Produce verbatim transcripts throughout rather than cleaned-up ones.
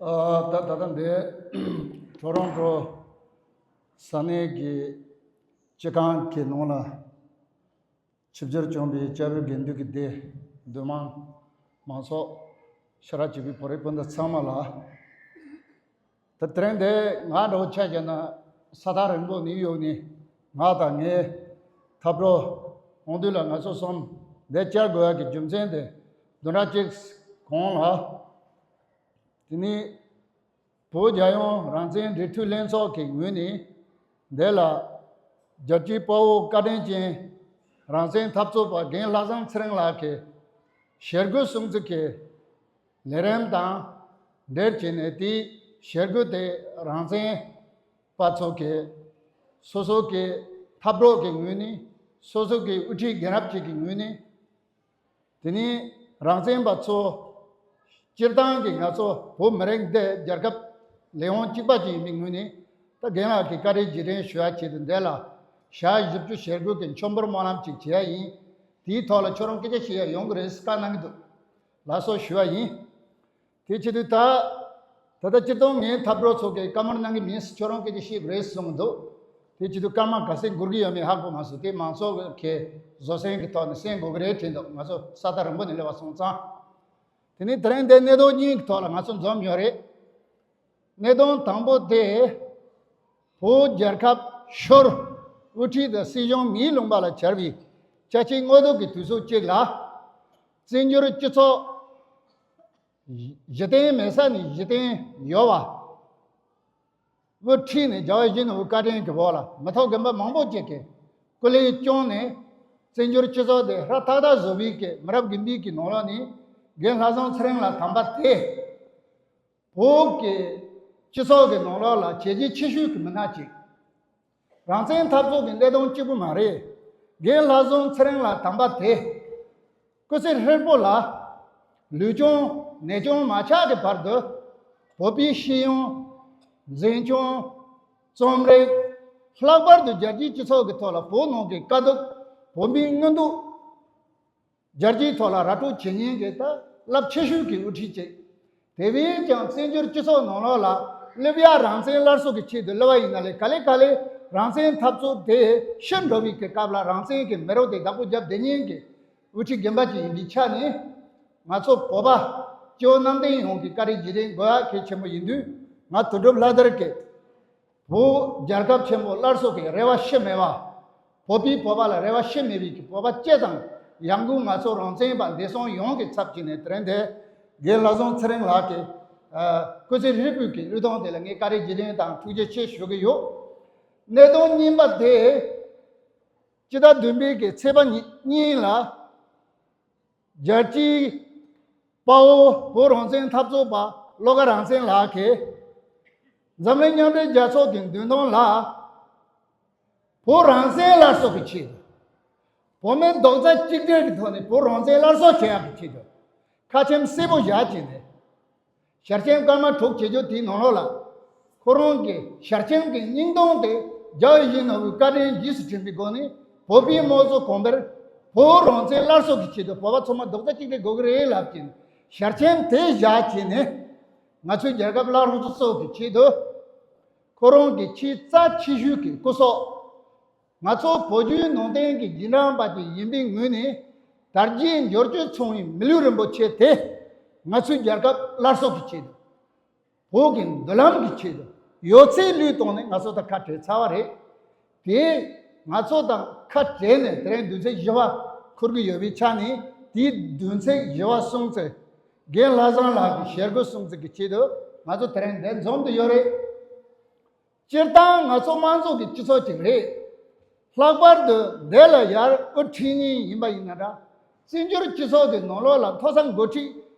ད་ད་ལྟ་འདི་ཊོ་རོན་ཊོ་ས་གནས་ཀྱི་སྤྱི་ཁང་གི་ནང་ལ་ཆིབས་བསྒྱུར་བྱུང་བའི་སྐྱབས་རྗེ་དགེ་འདུན་གྱི་སྡེ་འདུས་མང་མང་ཚོགས་ཕྱི་ར་བྱེད་པའི་བོད་རིགས་སྤུན་ཟླ་ཚང་མ་ལ། ད་དེ་རིང་འདི་ང་འདྲ་བོ་ཆ་བཞག་ན་ས་ཐག་རིང་པོ་ནས་ཡོང་ནས་ང་དང་ངའི་འཐབ་གྲོགས་དབང་འདུས་ལགས་ང་ཚོ་གསུམ་འདི་བཅར་དགོས་ཡག་གི་རྒྱུ་མཚན་དེ་བདུན་ཕྲག་གཅིག་གོང་ལ། དེ་ནས་བོད་རྒྱལ་ཡོངས་རང་བཙན་འབྲེལ་མཐུད་ལྷན་ཚོགས་ཀྱི་ངོས་ནས་འདི་ལ་རྒྱལ་གཅེས་དཔའ་བོ་བཀའ་དྲིན་ཅན་རང་བཙན་འཐབ་རྩོད་པ་རྒན་ལྷ་བཟང་ཚེ་རིང་ལགས་ཀྱི་ཞལ་བཀོད་སྲུང་བརྩི་གི་ལས་རིམ་དང་འབྲེལ་བྱས་ནས། དེའི་ཞལ་བཀོད་དེ་རང་བཙན་པ་ཚོ་གི་སོ་སོ་གི་འཐབ་གྲོགས་ཀྱི་ངོས་ནས། སོ་སོ་གི་དབུ་ཁྲིད་རྒན་རབས་ཅིག་གི་ངོས་ནས། དེ་ནས་རང་བཙན་པ་ཚོ། སྤྱིར་བཏང་གི་ང་ཚོ་བོད་མི་རིགས་འདི་རྒྱལ་ཁབ་ལས་དབང་གཅིག་པ་ཅིག་ཡིན་པའི་ངོས་ནས། ད་རྒན་ལགས་ཀྱི་བཀའ་དྲིན་རྗེས་དྲན་ཞུ་ཡ་ཆེད་དུ་འདི་ལ་ཞག་བཞི་བཅུ་ཞེ་དགུ་གི་མཆོད་འབུལ་སྨོན་ལམ་ཅིག་བྱེད་ཡ་ཡིན། དེའི་ཐོག་ལ་ཁྱོད་རང་སྐད་ཆ་བཤད་ཡ་ཡོང་གི་རེད་བཀའ་གནང་གི་འདུག་ལགས་སོ་ཞུ་བ་ཡིན། དེ་བྱེད་དུས་ད། ད་ལྟ་སྤྱིར་བཏང་ངའི་འཐབ་གྲོགས་ཚོ་གིས་བཀའ་མོལ་གནང་གི་མིན། ཁྱོད་རང་སྐད་ཆ་བཤད་དགོས་རེད་གསུངས་འདུག་དེ་བྱེད་དུས་སྐར་མ་ག་ཚོད་འགོར་གི་ཡོད་མེད་ཧ་གོ་མ་སོང་། དེ་མང་ཚོགས་ཀྱི་བཟོད་བསྲན་གྱི་ཐོག་ནས་གསན་དགོས་ཀྱི་རེད་དྲན་འདུག་ང་ཚོ་ས་ཐག་རིང་པོ་ནས་སླེབས་པ་སོང་ཙང་། དེ་ནས་དེ་རིང་འདིར་གནད་དོན་གཉིས་ཀྱི་ཐོག་ལ་ང་ཚོ་འཛོམས་ཡོད་རེད། གནད་དོན་དང་པོ་དེ། བོད་རྒྱལ་ཁབ་ཤོར། དབུ་ཁྲིད་དང་སྲིད་གཞུང་མིའི་ལུང་པ་ལ་གྱར་བའི་ཅ་ཆས་དངོས་ཐོག་གི་དུས་ཚོད་གཅིག་ལ། བཙན་བྱོལ་སྤྱི་ཚོགས་གཞི་རྟེན་མེད་ས་ནས་གཞི་རྟེན་ཡོད་པ། དབུ་ཁྲིད་ནས་རྒྱལ་བ་ཡིད་བཞིན་ནོར་བུ་བཀའ་དྲིན་གྱི་འོག་ལ་མི་ཐོག་རྒན་པ་མང་པོ་ཅིག་གིས་སྐུ་ལས་བསྐྱོན་ནས། བཙན་བྱོལ་སྤྱི་ཚོགས་དེ་ཧྲ་ཐག་ཐག་བཟོ་བའི་གི་མི་རབས་དགུ་འདུས་ཀྱི་ནང་ལོགས་ནས་རྒན་ལྷ་བཟང་ཚེ་རིང་ལགས་དམ་པ་དེ། བོད་ཀྱི་སྤྱི་ཚོགས་ཀྱི་ནང་ལོགས་ལ་བྱས་རྗེས་ཆེ་ཤོས་ཀྱི་མི་སྣ་ཅིག་རང་བཙན་འཐབ་རྩོད་ཀྱི་གནད་དོན་གཅིག་པུ་མ་རེད། རྒན་ལྷ་བཟང་ཚེ་རིང་ལགས་དམ་པ་དེ། སྐུ་ཚེ་ཧྲིལ་པོ་ལ། ལུས་སྐྱོན་ནད་སྐྱོན་མ་ཆགས་ཀྱི་བར་དུ། བོད་པའི་ཤེས་ཡོན། འཛིན་སྐྱོང་། རྩོམ་རིག་ལྷག་པར་དུ་རྒྱལ་སྤྱིའི་སྤྱི་ཚོགས་ཀྱི་ཐོག་ལ་བོད་ནང་གི་དཀའ་སྡུག་བོད་མིའི་མངོན་འདོད། རྒྱལ་སྤྱིའི་ཐོག་ལ་ར་སྤྲོད་བྱེད་མཁན་གྱི་ད་རླབས་ཆེ་ཤོས་ཀྱི་དབུ་ཁྲིད་ཅིག་དེ་བས་ཀྱང་བཙན་བྱོལ་སྤྱི་ཚོགས་ནང་ལོགས་ལ་སླེབས་ཡ། རང་བཙན་སླར་གསོ་གི་ཆེད་དུ་སླེབས་པ་ཡིན་ན་ལས། ག་ལེ་ག་ལེ་རང་བཙན་འཐབ་རྩོད་དེ་ཕྱིར་འགྲོ་བའི་གི་སྐབས་ལ་རང་བཙན་གྱི་མེ་རོ་དེ་བདག་པོ་རྒྱབ་བསྡད་མཁན་གྱི་དབུ་ཁྲིད་རྒན་པ་ཅིག་ཡིན་པའི་ཆ་ནས། ང་ཚོ་བོད་པ་སྤྱི་བོ་གནམ་བསྟན་ཡོངས་ཀྱི་བཀའ་དྲིན་རྗེས་དྲན་དགོས་ཡ་གལ་ཆེན་པོ་ཡིན་དུས། ང་དོན་གྲུབ་ལྷ་དར་གྱིས། བོད་རྒྱལ་ཁབ་ཆེན་པོ་སླར་གསོ་གི་རེ་བ་ཤི་མེད་པ། བོད་པས་བོད་པ་ལ་རེ་བ་ཤི་མེད་པའི་གི་བོད་པ་སྤྱི་དང་། ཡང་སྒོས་ང་ཚོ་རང་བཙན་པ་འདས་སོང་ཡོངས་ཀྱི་ཚབ་བྱས་ནས། དེ་རིང་འདི་རྒན་ལྷ་བཟང་ཚེ་རིང་ལགས་ཀྱི་ཨ་སྐུ་ཚེ་ཧྲིལ་པོའི་གི་བློས་གཏོང་དེ་ལ་ངས་བཀའ་དྲིན་རྗེས་དྲན་དང་ཐུགས་རྗེ་ཆེ་ཞུ་གི་ཡོད། གནད་དོན་གཉིས་པ་དེ། སྤྱི་ཟླ་བདུན་པའི་གི་ཚེས་པ་གཉིས་ལ། རྒྱལ་གཅེས་དཔའ་བོ་བོད་རང་བཙན་འཐབ་རྩོད་པ་བློ་དགའ་རང་བཙན་ལགས་ཀྱིས། འཛམ་གླིང་མཉམ་འབྲེལ་རྒྱལ་ཚོགས་ཀྱི་མདུན་ཐང་ལ། བོད་རང་བཙན་སླར་གསོ་གི་ཆེད་དུ། བོད་མི་རྡོག་རྩ་གཅིག་སྒྲིལ་གྱི་ཐོག་ནས་བོད་རང་བཙན་སླར་གསོ་བྱེད་ཡག་གི་ཆེད་དུ། ཁ་ཆེམས་གསལ་པོ་བཞག་བྱས་ནས། ཞལ་ཆེམས་སྐར་མ་དྲུག་བྱེད་རྒྱུ་དེའི་ནང་ལོགས་ལ། ཁོ་རང་གི་ཞལ་ཆེམས་ཀྱི་སྙིང་དོན་དེ། རྒྱལ་བ་ཡིད་བཞིན་ནོར་བུའི་བཀའ་དྲིན་རྗེས་སུ་དྲན་པའི་སྒོ་ནས། བོད་པའི་དམངས་གཙོ་གོང་འཕེལ། བོད་རང་བཙན་སླར་གསོ་གི་ཆེད་དུ་བོད་པ་ཚང་མ་རྡོག་རྩ་གཅིག་སྒྲིལ་དགོས་ཀྱི་རེད་ལབ་ཀྱིན། ཞལ་ཆེམས་དེ་བཞག་བྱས་ནས། ང་ཚོའི་རྒྱལ་ཁབ་སླར་གསོ་གི་ཆེད་དུ། ཁོ་རང་གི་ཆེས་རྩ་ཆེ་ཤོས་ཀྱི་སྐུ་སྲོག་ང་ཚོ་བོད་བརྒྱུད་ནང་བསྟན་གྱི་རྗེས་འབྲང་པ་ཅིག་ཡིན་པའི་ངོས་ནས། དར་རྒྱས་འབྱོར་བཅོས་སོང་བའི་མི་ལུས་རིན་པོ་ཆེ་དེ། ང་ཚོའི་རྒྱལ་ཁབ་སླར་གསོ་གི་ཆེད་དུ། བོད་ཀྱི་མདུན་ལམ་གྱི་ཆེད་དུ། ཡོད་ཚད་བློས་བཏང་ནས་ང་ཚོ་དང་ཁ་བྲལ་ཚར་བ་རེད། དེ་ང་ཚོ་དང་ཁ་བྲལ་ནས་དེ་རིང་བདུན་ཚིགས་བཞི་པ་འཁུར་གྱི་ཡོད་པའི་ཆ་ནས། དེའི་བདུན་ཚིགས་བཞི་པ་སྲུང་བརྩི། རྒན་ལྷ་བཟང་ལགས་ཀྱི་ཞལ་བཀོད་སྲུང་བརྩི་གི་ཆེད་དུ། ང་ཚོ་དེ་རིང་འདིར་འཛོམས་ཏེ་ཡོད་རེད། སྤྱིར་བཏང་ང་ཚོ་དམངས་གཙོ་གི་སྤྱི་ཚོགས་ཅིག་རེད། ལྷག་པར་དུ་འདི་ལ་ཡར་དབུ་ཁྲིད་མཁན་ཡིན་པ་ཡིན་ན་འདྲ། བཙན་བྱོལ་སྤྱི་ཚོགས་ཀྱི་ནང་ལོགས་ལ་མཐོ་ས་འགོ་ཁྲིད་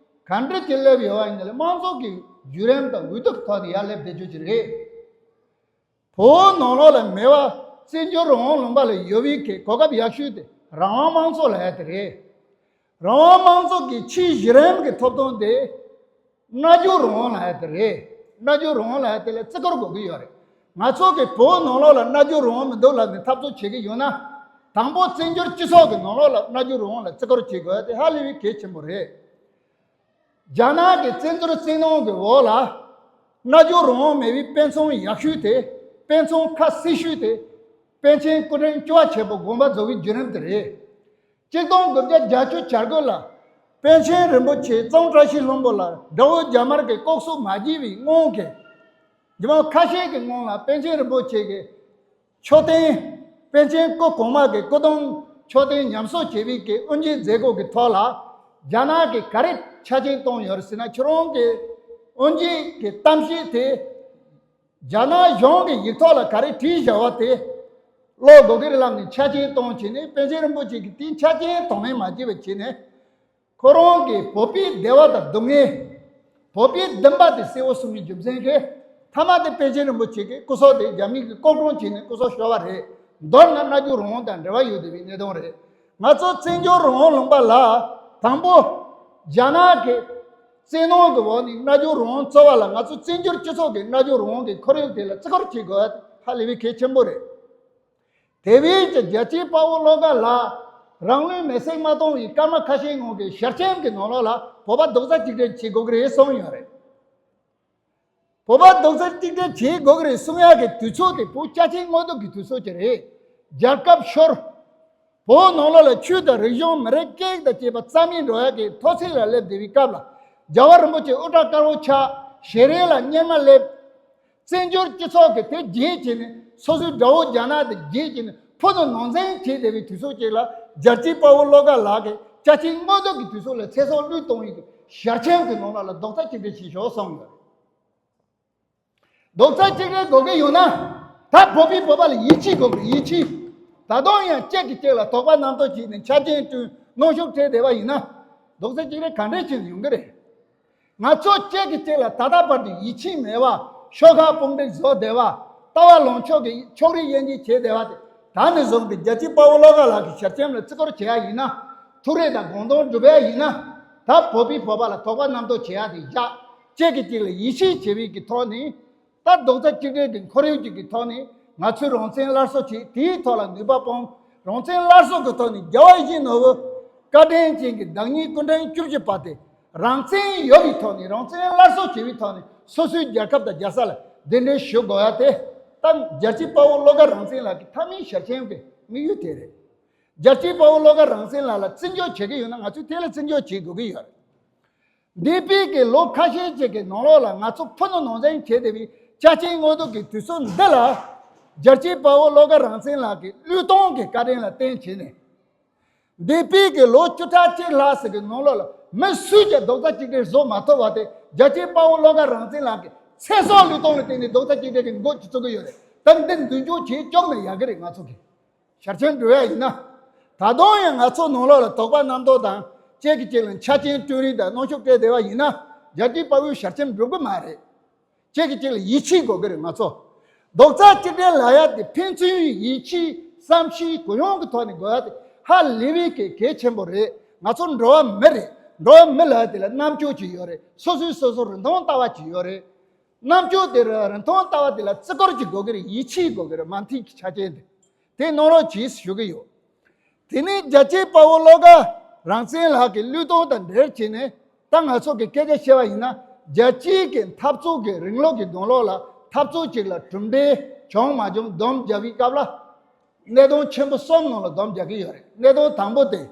ག་འདྲ་ཅིག་སླེབས་ཡོད་པ་ཡིན་ན་ལས། དམངས་གཙོ་གི་བརྒྱུད་རིམ་དང་འོས་བསྡུ་གི་ཐོག་ནས་ཡར་སླེབས་བསྡད་རྒྱུ་ཅིག་རེད། བོད་ནང་ལོགས་ལ་མེད་པ། བཙན་བྱོལ་རང་དབང་ལུང་པ་ལ་ཡོད་པའི་གི་གོ་སྐབས་ཡག་ཤོས་དེ་རང་དབང་དམངས་གཙོ་ལབ་ཡ་དེ་རེད། རང་དབང་དམངས་གཙོ་གི་ཆེས་གཞི་རིམ་གྱི་ཐོབ་ཐང་དེ། སྨྲ་བརྗོད་རང་དབང་ལབ་ཡ་དེ་རེད། སྨྲ་བརྗོད་རང་དབང་ལབ་ཡ་དེ་ལ་བརྩི་བཀུར་དགོས་ཀྱི་ཡོད་རེད། ང་ཚོ་གི་བོད་ནང་ལོགས་ལ་སྨྲ་བརྗོད་རང་དབང་མི་འདུག་ལབ་ནས་འཐབ་རྩོད་བྱེད་ཀྱི་ཡོད་ན། དང་པོ་བཙན་བྱོལ་སྤྱི་ཚོགས་ཀྱི་ནང་ལོགས་ལ་སྨྲ་བརྗོད་རང་དབང་ལ་བརྩི་བཀུར་བྱེད་དགོས་ཡ་དེ་ཧ་ལས་པའི་གལ་ཆེན་པོ་རེད། རྒྱ་ནག་གི་བཙན་འཛུལ་བཙན་གནོན་གྱི་འོག་ལ། རྣལ་འབྱོར་རང་དབང་མེད་པའི་དཔེ་མཚོན་ཡག་ཤོས་དེ། དཔེ་མཚོན་ཁ་གསལ་ཤོས་དེ། པཎ་ཆེན་སྐུ་ཕྲེང་བཅུ་པ་ཆེན་པོ་དགོངས་པ་རྫོགས་པའི་བརྒྱུད་རིམ་དེ་རེད། གཅིག་སྟོང་དགུ་བརྒྱ་བརྒྱད་ཅུ་གྱ་དགུ་ལ། པཎ་ཆེན་རིན་པོ་ཆེ་གཙང་བཀྲ་ཤིས་ལྷུན་པོ་ལ་དགྲ་བོ་རྒྱ་དམར་གྱི་ལྐོག་གསོད་མ་བགྱིས་པའི་སྔོན་གྱི། རྒྱུ་མ་ཁ་ཤས་ཀྱི་སྔོན་ལ་པཎ་ཆེན་རིན་པོ་ཆེ་གིས་མཆོད་རྟེན། པཎ་ཆེན་སྐུ་གོང་མ་གི་སྐུ་གདུང་མཆོད་རྟེན་ཉམས་གསོ་བྱེད་པའི་གི་དབུ་འབྱེད་མཛད་སྒོ་གི་ཐོག་ལ། རྒྱ་ནག་གིས་ག་རེ་ཆ་རྐྱེན་བཏོན་ཡོད་རེད་ཟེར་ན། ཁྱོད་རང་གི་དབུ་འབྱེད་ཀྱི་གཏམ་བཤད་དེ། རྒྱ་ནག་གཞུང་གི་ཡིག་ཐོག་ལ་ག་རེ་བྲིས་བཞག་པ་དེ་ཀློག་དགོས་ཀྱི་རེད་ལབ་ནས་ཆ་རྐྱེན་བཏོན་བྱས་ནས། པཎ་ཆེན་རིན་པོ་ཆེ་གིས་དེའི་ཆ་རྐྱེན་དོ་མེད་མ་བྱས་པ་བྱས་ནས། ཁོ་རང་གིས་བོད་པའི་བདེ་བ་དང་སྡུག་བསྔལ། བོད་པའི་འདུན་པ་དེ་གསལ་བོ་གསུང་བའི་རྒྱུ་མཚན་གྱིས། མཐའ་མ་དེ་པཎ་ཆེན་རིན་པོ་ཆེ་གི་སྐུ་སྲོག་དེ་རྒྱ་མི་གིས་ལྐོག་བཀྲོངས་བྱས་ནས་སྐུ་སྲོག་ཤོར་བ་རེད། མདོར་ན་རྣལ་འབྱོར་རང་དབང་དང་འབྲེལ་བ་ཡོད་བསྡད་པའི་གནད་དོན་རེད། ང་ཚོ་བཙན་བྱོལ་རང་དབང་ལུང་པ་ལ། དང་པོ། རྒྱ་ནག་གི་བཙན་གནོན་གྱི་འོག་ནས་རྣལ་འབྱོར་རང་དབང་རྩོད་པ་ལ་ང་ཚོ་བཙན་བྱོལ་སྤྱི་ཚོགས་ཀྱི་རྣལ་འབྱོར་རང་དབང་གི་ཁོར་ཡུག་དེ་ལ་བརྩི་བཀུར་བྱེད་དགོས་པ་ཧ་ལས་པའི་གལ་ཆེན་པོ་རེད། དེ་བས་ཀྱང་རྒྱལ་གཅེས་དཔའ་བོ་བློ་དགའ་ལགས་རང་ལུས་མེར་སྲེག་མ་གཏོང་བའི་སྐར་མ་ཁ་ཤས་སྔོན་གྱི་ཞལ་ཆེམས་ཀྱི་ནང་ལོགས་ལ། བོད་པ་རྡོག་རྩ་གཅིག་སྒྲིལ་བྱེད་དགོས་ཀྱི་རེད་གསུངས་ཡོད་རེད། བོད་པ་རྡོག་རྩ་གཅིག་སྒྲིལ་བྱེད་དགོས་ཀྱི་རེད་གསུང་ཡག་གི་དུས་ཚོད་དེ་བོད་རྒྱ་ཆེའི་མངོན་འདོད་ཀྱི་དུས་ཚོད་ཅིག་རེད། རྒྱལ་ཁབ་ཤོར། བོད་ནང་ལོགས་ལ་ཆོས་དང་རིག་གཞུང་མི་རིགས་སྐད་ཡིག་དང་བཅས་པ་རྩ་མེད་འགྲོ་ཡག་གི་མཐོ་ཚད་ལ་སླེབས་བསྡད་པའི་སྐབས་ལ། རྒྱལ་བ་རིན་པོ་ཆེ་དབུ་སྐྲ་དཀར་པོ་ཆགས། ཞལ་རས་ལ་གཉེར་མ་སླེབས། བཙན་བྱོལ་སྤྱི་ཚོགས་ཀྱིས་དེ་བརྗེད་བྱས་ནས། སོ་སོའི་དགྲ་བོ་རྒྱ་ནག་དེ་བརྗེད་བྱས་ནས་ཕུ་ནུ་ནང་འཛིང་བྱས་བསྡད་པའི་དུས་ཚོད་ཅིག་ལ། རྒྱལ་གཅེས་དཔའ་བོ་བློ་དགའ་ལགས་ཀྱིས་རྒྱ་ཆེའི་མངོན་འདོད་ཀྱི་དུས་ཚོད་ལ་ཚེ་སྲོག་བློས་གཏོང་ཡག་གི་ཞལ་ཆེམས་ཀྱི་ནང་ལོགས་ལ་རྡོག་རྩ་གཅིག་སྒྲིལ་བྱེད་ཤོག་གསུངས་ཡོད། རྡོག་རྩ་གཅིག་སྒྲིལ་དགོས་ཀྱི་ཡོད་ན། ད་བོད་པས་བོད་པ་ལ་ཡིད་ཆེས་དགོས་ཀྱི་རེད། ཡིད་ཆེས། ད་དུང་ཡང་གཅིག་གིས་གཅིག་ལ་དོགས་པ་རྣམ་རྟོག་བྱས་ནས་ཆ་རྐྱེན་བསྐྲུན། གནོན་ཤུགས་སྤྲད་བསྡད་པ་ཡིན་ན། རྡོག་རྩ་གཅིག་སྒྲིལ་ག་འདྲས་བྱས་ནས་ཡོང་གི་རེད། ང་ཚོ་གཅིག་གིས་གཅིག་ལ་ད་ལྟ་བར་དུ་ཡིད་ཆེས་མེད་པ། ཤོག་ཁག་དཔུང་སྒྲིག་བཟོ་བསྡད་པ། ལྟ་བ་ལངས་ཕྱོགས་ཀྱི་ཕྱོགས་རིས་དབྱེ་འབྱེད་བྱས་བསྡད་པ་དེ། ད་ནས་བཟུང་སྟེ་རྒྱལ་གཅེས་དཔའ་བོ་བློ་དགའ་ལགས་ཀྱི་ཞལ་ཆེམས་ལ་བརྩི་བཀུར་བྱེད་ཡག་ཡིན་ན། ཐུགས་རེ་དང་དགོངས་དོན་སྒྲུབ་ཡག་ཡིན་ན། ད་བོད་པས་བོད་པ་ལ་དོགས་པ་རྣམ་རྟོག་བྱེད་ཡག་དེ་བཞག་གཅིག་གིས་གཅིག་ལ་ཡིད་ཆེས་བྱེད་པའི་གི་ཐོག་ནས། ད་རྡོག་རྩ་གཅིག་སྒྲིལ་གྱི་ཁོར་ཡུག་ཅིག་གི་ཐོག་ནས་ང་ཚོས་རང་བཙན་སླར་གསོ་བྱེད། དེའི་ཐོག་ལ་ནུས་པ་སྤུངས། རང་བཙན་སླར་གསོ་གི་ཐོག་ནས་རྒྱལ་བ་ཡིད་བཞིན་ནོར་བུ་བཀའ་དྲིན་ཅན་གྱི་བདག་ཉིད་སྐུ་ཕྲེང་བཅུ་བཞི་པ་དེ་རང་བཙན་ཡོད་པའི་ཐོག་ནས། རང་བཙན་སླར་གསོ་བྱེད་པའི་ཐོག་ནས་སོ་སོའི་རྒྱལ་ཁབ་དང་རྒྱལ་ས་ལ་གདན་འདྲེན་ཞུ་དགོས་ཡག་དེ། ད་རྒྱལ་གཅེས་དཔའ་བོ་བློ་དགའ་རང་བཙན་ལགས་ཀྱི་མཐའ་མའི་ཞལ་ཆེམས་ཀྱི་དམིགས་ཡུལ་དེ་རེད། རྒྱལ་གཅེས་དཔའ་བོ་བློ་དགའ་རང་བཙན་ལགས་ལ་བརྩི་འཇོག་བྱེད་ཀྱི་ཡོད་ན། ང་ཚོས་དེ་ལ་བརྩི་འཇོག་བྱེད་དགོས་ཀྱི་ཡོད་རེད། འདས་པའི་གི་ལོ་ཁ་ཤས་ཅིག་གི་ནང་ལོགས་ལ་ང་ཚོ་ཕུ་ནུ་ནང་འཛིང་བྱས་བསྡད་པའི་རྒྱ་ཆེའི་མངོན་འདོད་ཀྱི་དུས་ཚོད་འདི་ལ། རྒྱལ་གཅེས་དཔའ་བོ་བློ་དགའ་རང་བཙན་ལགས་ཀྱི་བློས་གཏོང་གི་བཀའ་དྲིན་ལ་བརྟེན་བྱས་ནས། འདས་པའི་གི་ལོ་བཅུ་ཕྲག་གཅིག་ལྷག་ཙམ་གི་ནང་ལོགས་ལ་མི་སུས་ཀྱང་རྡོག་རྩ་གཅིག་སྒྲིལ་བཟོ་མ་ཐུབ་པ་དེ། རྒྱལ་གཅེས་དཔའ་བོ་བློ་དགའ་རང་བཙན་ལགས་ཀྱི་ཚེ་སྲོག་བློས་གཏོང་ལ་བརྟེན་ནས་རྡོག་རྩ་གཅིག་སྒྲིལ་གྱི་འགོ་ཅིག་བཙུགས་ཀྱི་ཡོད་རེད། ད་འདི་མདུན་སྐྱོད་བྱེད་བཅུག་ན་ཡག་གི་རེད། ང་ཚོ་གི་ཞལ་ཆེམས་འགྲོ་ཡག་ཡིན་ན། ད་དུང་ཡང་ང་ཚོ་ནང་ལོགས་ལ་དོགས་པ་རྣམ་རྟོག་དང་། གཅིག་གིས་གཅིག་ལ་ཆ་རྐྱེན་བསྐྲུན་རེས་དང་གནོན་ཤུགས་སྤྲད་བསྡད་པ་ཡིན་ན། རྒྱལ་གཅེས་དཔའ་བོའི་ཞལ་ཆེམས་འགྲུབ་གི་མ་རེད། གཅིག་གིས་གཅིག་ལ་ཡིད་ཆེས་དགོས་ཀྱི་རེད། ང་ཚོ་རྡོག་རྩ་གཅིག་སྒྲིལ་ལབ་ཡག་དེ་ཕན་ཚུན་ཡིད་ཆེས་བསམ་ཤེས་གུ་ཡངས་ཀྱི་ཐོག་ནས་དགོས་ཡག་དེ་ཧ་ལས་པའི་གལ་གལ་ཆེན་པོ་རེད། ང་ཚོ་འགྲོ་བ་མི་རེད། འགྲོ་བ་མི་ལབ་ཡག་དེ་ལ་རྣམ་དཔྱོད་ཅིག་ཡོད་རེད། སོ་སོས་སོ་སོར་རིན་ཐང་ལྟ་བ་ཅིག་ཡོད་རེད། རྣམ་དཔྱོད་དེ་ར་རིན་ཐང་ལྟ་བ་དེ་ལ་བརྩི་བཀུར་ཅིག་དགོས་ཀྱི་རེད། ཡིད་ཆེས་དགོས་ཀྱི་རེད། མ་མཐུན་གྱི་ཆ་རྐྱེན་དེ། དེ་གནང་རོགས་གྱིས་ཞུ་གི་ཡོད། དེ་ནས་རྒྱལ་གཅེས་དཔའ་བོ་བློ་དགའ་རང་བཙན་ལགས་ཀྱི་བློས་གཏོང་དང་འབྲེལ་བྱས་ནས། ད་ང་ཚོ་གི་སྐད་ཆ་བཤད་པ་ཡིན་ན། རྒྱལ་སྤྱིའི་གི་འཐབ་རྩོད་ཀྱི་རིང་ལུགས་ཀྱི་ནང་ལོགས་ལ་འཐབ་རྩོད་ཅིག་ལ་གྲུབ་འབྲས་བྱུང་མ་བྱུང་སྡོམ་རྒྱག་པའི་སྐབས་ལ། གནད་དོན་ཆེན་པོ་གསུམ་ནང་ལ་སྡོམ་རྒྱག་གི་ཡོད་རེད། གནད་དོན་དང་པོ་དེ།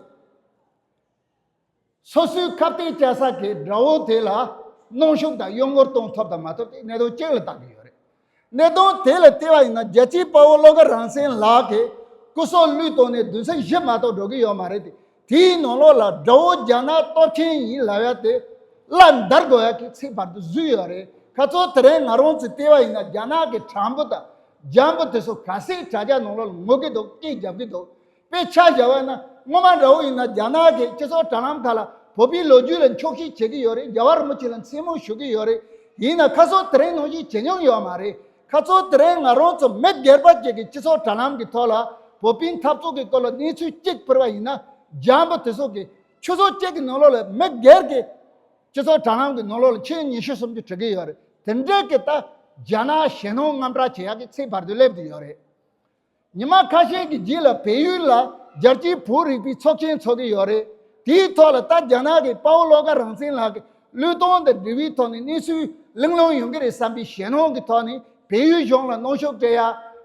སོ་སོའི་ཁ་གཏད་བཅག་ས་གི་དགྲ་བོ་དེ་ལ་གནོན་ཤུགས་དང་གཡོ་འགུལ་གཏོང་ཐུབ་དང་མ་ཐུབ་དེ་གནད་དོན་གཅིག་ལ་བལྟ་གི་ཡོད་རེད། གནད་དོན་དེ་ལ་བལྟས་པ་ཡིན་ན། རྒྱལ་གཅེས་དཔའ་བོ་བློ་དགའ་རང་བཙན་ལགས་ཀྱི་སྐུ་སྲོག་བློས་གཏོང་ནས་བདུན་ཚིགས་བཞི་མ་གཏོགས་འགྲོ་གི་ཡོད་མ་རེད་དེ། དེའི་ནང་ལོགས་ལ་དགྲ་བོ་རྒྱ་ནག་སྟོབས་ཆེན་ཡིན་ལབ་ཡག་དེ་བླ་འདར་དགོས་ཡག་གི་ཚད་བར་དུ་བཟོས་ཡོད་རེད། ཁ་ཚོ་དེ་རིང་ང་རང་ཚོས་བལྟས་པ་ཡིན་ན། རྒྱ་ནག་གི་དྲང་པོ་དང་འཇམ་པོ་དེ་ཚོ་ག་ཚད་དྲ་རྒྱ་ནང་ལོགས་ལ་ངུ་གི་འདུག་སྐད་རྒྱབ་གི་འདུག་དཔེ་ཆ་བཞག་པ་ན། སྔོན་མ་འདྲ་བོ་ཡིན་ན་རྒྱ་ནག་གི་སྤྱི་ཚོགས་དྲ་ལམ་ཁག་ལ་བོད་པའི་ལོ་རྒྱུས་ལ་འཁྱོག་བཤད་བྱེད་ཀྱི་ཡོད་རེད། རྒྱལ་བ་རིན་པོ་ཆེ་ལ་མཚན་སྨོད་ཞུ་གི་ཡོད་རེད། ཡིན་ན་ཁ་སང་དེ་རིང་ནང་བཞིན་བྱེད་མྱོང་ཡོད་མ་རེད། ཁ་སང་དེ་རིང་ང་རང་ཚོ་མི་སྒེར་པ་ཅིག་གི་སྤྱི་ཚོགས་དྲ་ལམ་གྱི་ཐོག་ལ་བོད་པའི་འཐབ་རྩོད་ཀྱི་སྐོར་ལ་གནས་ཚུལ་གཅིག་ཕུལ་བ་ཡིན་ན། འཇམ་པོ་དེ་ཚོ་གི་ཆུ་ཚོད་གཅིག་གི་ནང་ལོགས་ལ་མི་སྒེར་གྱི་སྤྱི་ཚོགས་དྲ་ལམ་གྱི་ནང་ལོགས་ལ་ཆེད་ཉི་ཤུ་སུམ་ཅུ་བྲིས་ཀྱི་ཡོད་རེད། དེ་འདྲའི་གི་ད་རྒྱ་ནག་ཞེད་སྣང་དངངས་སྐྲག་བྱེད་ཡག་གི་ཚད་བར་དུ་སླེབས་བསྡད་ཡོད་རེད། ཉི་མ་ཁ་ཤས་ཀྱི་རྗེས་ལ་བལ་ཡུལ་ལ་རྒྱལ་སྤྱིའི་བོད་རིག་པའི་ཚོགས་ཆེན་ཚོགས་ཀྱི་ཡོད་རེད། དེའི་ཐོག་ལ་ད་རྒྱ་ནག་གི་དཔའ་བོ་བློ་དགའ་རང་བཙན་ལགས་ཀྱི་ བློས་གཏོང་དང་འབྲེལ་བའི་ཐོག་ནས་གནས་ཚུལ་གླེང་སློང་ཡོང་གི་རེད་བསམ་པའི་ཞེད་སྣང་གི་ཐོག་ནས་བལ་ཡུལ་གཞུང་ལ་གནོན་ཤུགས་སྤྲད་ཡ།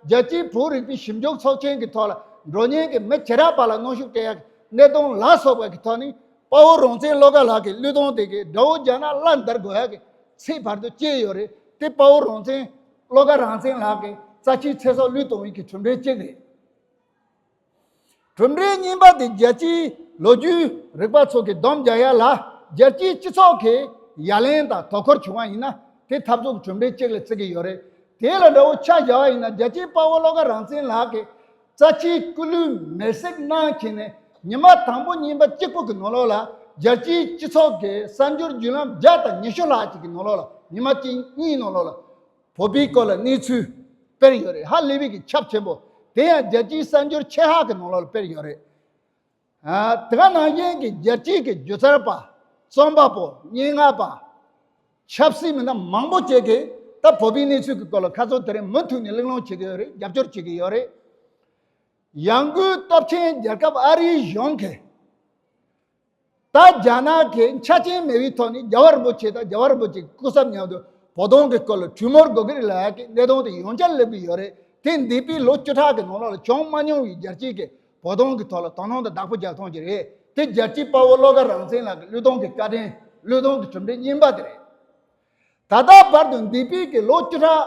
རྒྱལ་སྤྱིའི་བོད་རིག་པའི་ཞིབ་འཇུག་ཚོགས་ཆེན་གྱི་ཐོག་ལ་འགྲོ་མཁན་གྱི་མི་བྱེ་བྲག་པ་ལ་གནོན་ཤུགས་སྤྲད་ཡ་གི་གནད་དོན་ལ་སོགས་པ་གི་ཐོག་ནས་དཔའ་བོ་རང་བཙན་བློ་དགའ་ལགས་ཀྱི་བློས་གཏོང་དེ་གའི་དགྲ་བོ་རྒྱ་ནག་བླ་འདར་དགོས་ཡ་གི་ཚིག་བར་དུ་བཅད་ཡོད་རེད། དེ་དཔའ་བོ་རང་བཙན་བློ་དགའ་རང་བཙན་ལགས་ཀྱི་རྩ་ཆེའི་ཚེ་སྲོག་བློས་གཏོང་བའི་གི་གྲུབ་འབྲས་གཅིག་རེད། གྲུབ་འབྲས་གཉིས་པ་དེ་རྒྱལ་སྤྱིའི་ལོ་རྒྱུས་རིག་པ་ཚོ་གིས་སྡོམ་རྒྱག་ཡ་ལ་རྒྱལ་སྤྱིའི་སྤྱི་ཚོགས་ཀྱི་ཡ་ལན་དང་དོ་ཁུར་བྱུང་བ་ཡིན་ན་དེ་འཐབ་རྩོད་ཀྱི་གྲུབ་འབྲས་གཅིག་ལ་བརྩི་གི་ཡོད་རེད། དེ་ལ་འདྲ་བོ་ཆ་བཞག་པ་ཡིན་ན་རྒྱལ་སྤྱིའི་དཔའ་བོ་བློ་དགའ་རང་བཙན་ལགས་ཀྱིས་རྩ་ཆེའི་སྐུ་ལུས་མེར་སྲེག་གནང་བྱས་ནས་ཉི་མ་དང་པོ་གཉིས་པ་གཅིག་པོ་གི་ནང་ལོགས་ལ་རྒྱལ་སྤྱིའི་སྤྱི་ཚོགས་ཀྱི་གསར་འགྱུར་བརྒྱུད་ལམ་བརྒྱ་དང་ཉི་ཤུ་ལྷག་ཅིག་གི་ནང་ལོགས་ལ་ཉི་མ་གཅིག་གཉིས་ནང་ལོགས་ལ་བོད་པའི་སྐོར་ལ་གནས་ཚུལ་སྤེལ་ཡོད་རེད། ཧ་ལས་པའི་གི་ཁྱབ་ཆེན་པོ། དེ་ཡང་རྒྱལ་སྤྱིའི་གསར་འགྱུར་ཆེ་ཁག་གི་ནང་ལོགས་ལ་སྤེལ་ཡོད་རེད། ཨ། དེ་ག་ནང་བཞིན་གྱི་རྒྱལ་སྤྱིའི་གི་སྒྱུ་རྩལ་པ། རྩོམ་པ་པོ། སྙན་ངག་པ། ཆབ་སྲིད་མི་སྣ་མང་པོ་ཅིག་གིས་ད་བོད་པའི་གནས་ཚུལ་གྱི་སྐོར་ལ་ཁ་སང་དེ་རིང་མུ་མཐུད་ནས་གླེང་སློང་བྱེད་ཀྱི་ཡོད་རེད། རྒྱབ་སྐྱོར་བྱེད་ཀྱི་ཡོད་རེད། ཡང་སྒོས་སྟོབས་ཆེན་རྒྱལ་ཁབ་ཨ་རིའི་གཞུང་གིས་ད་རྒྱ་ནག་གིས་ཆ་རྐྱེན་མེད་པའི་ཐོག་ནས་རྒྱལ་བ་རིན་པོ་ཆེ་དང་རྒྱལ་བ་རིན་པོ་ཆེའི་སྐུ་ཚབ་མཉམ་དུ་བོད་དོན་གྱི་སྐོར་ལ་གྲོས་མོལ་དགོས་ཀྱི་རེད་ལབ་ཡག་གི་གནད་དོན་དེ་ཡང་བསྐྱར་སླེབས་ཀྱི་ཡོད་རེད། དེ་འདས་པའི་ལོ་བཅུ་ཕྲག་གི་ནང་ལོགས་ལ་བྱུང་མ་མྱོང་བའི་རྒྱལ་སྤྱིའི་གི་བོད་དོན་གྱི་ཐོག་ལ་དོ་སྣང་དང་བདག་པོ་རྒྱག་སྟངས་ཅིག་རེད། དེ་རྒྱལ་སྤྱིའི་དཔའ་བོ་བློ་དགའ་རང་བཙན་ལགས་ཀྱི་བློས་གཏོང་གི་བཀའ་དྲིན། བློས་གཏོང་གི་གྲུབ་འབྲས་གཉིས་པ་དེ་རེད། ད་ལྟ་བར་དུ་འདས་པའི་གི་ལོ་བཅུ་ཕྲག་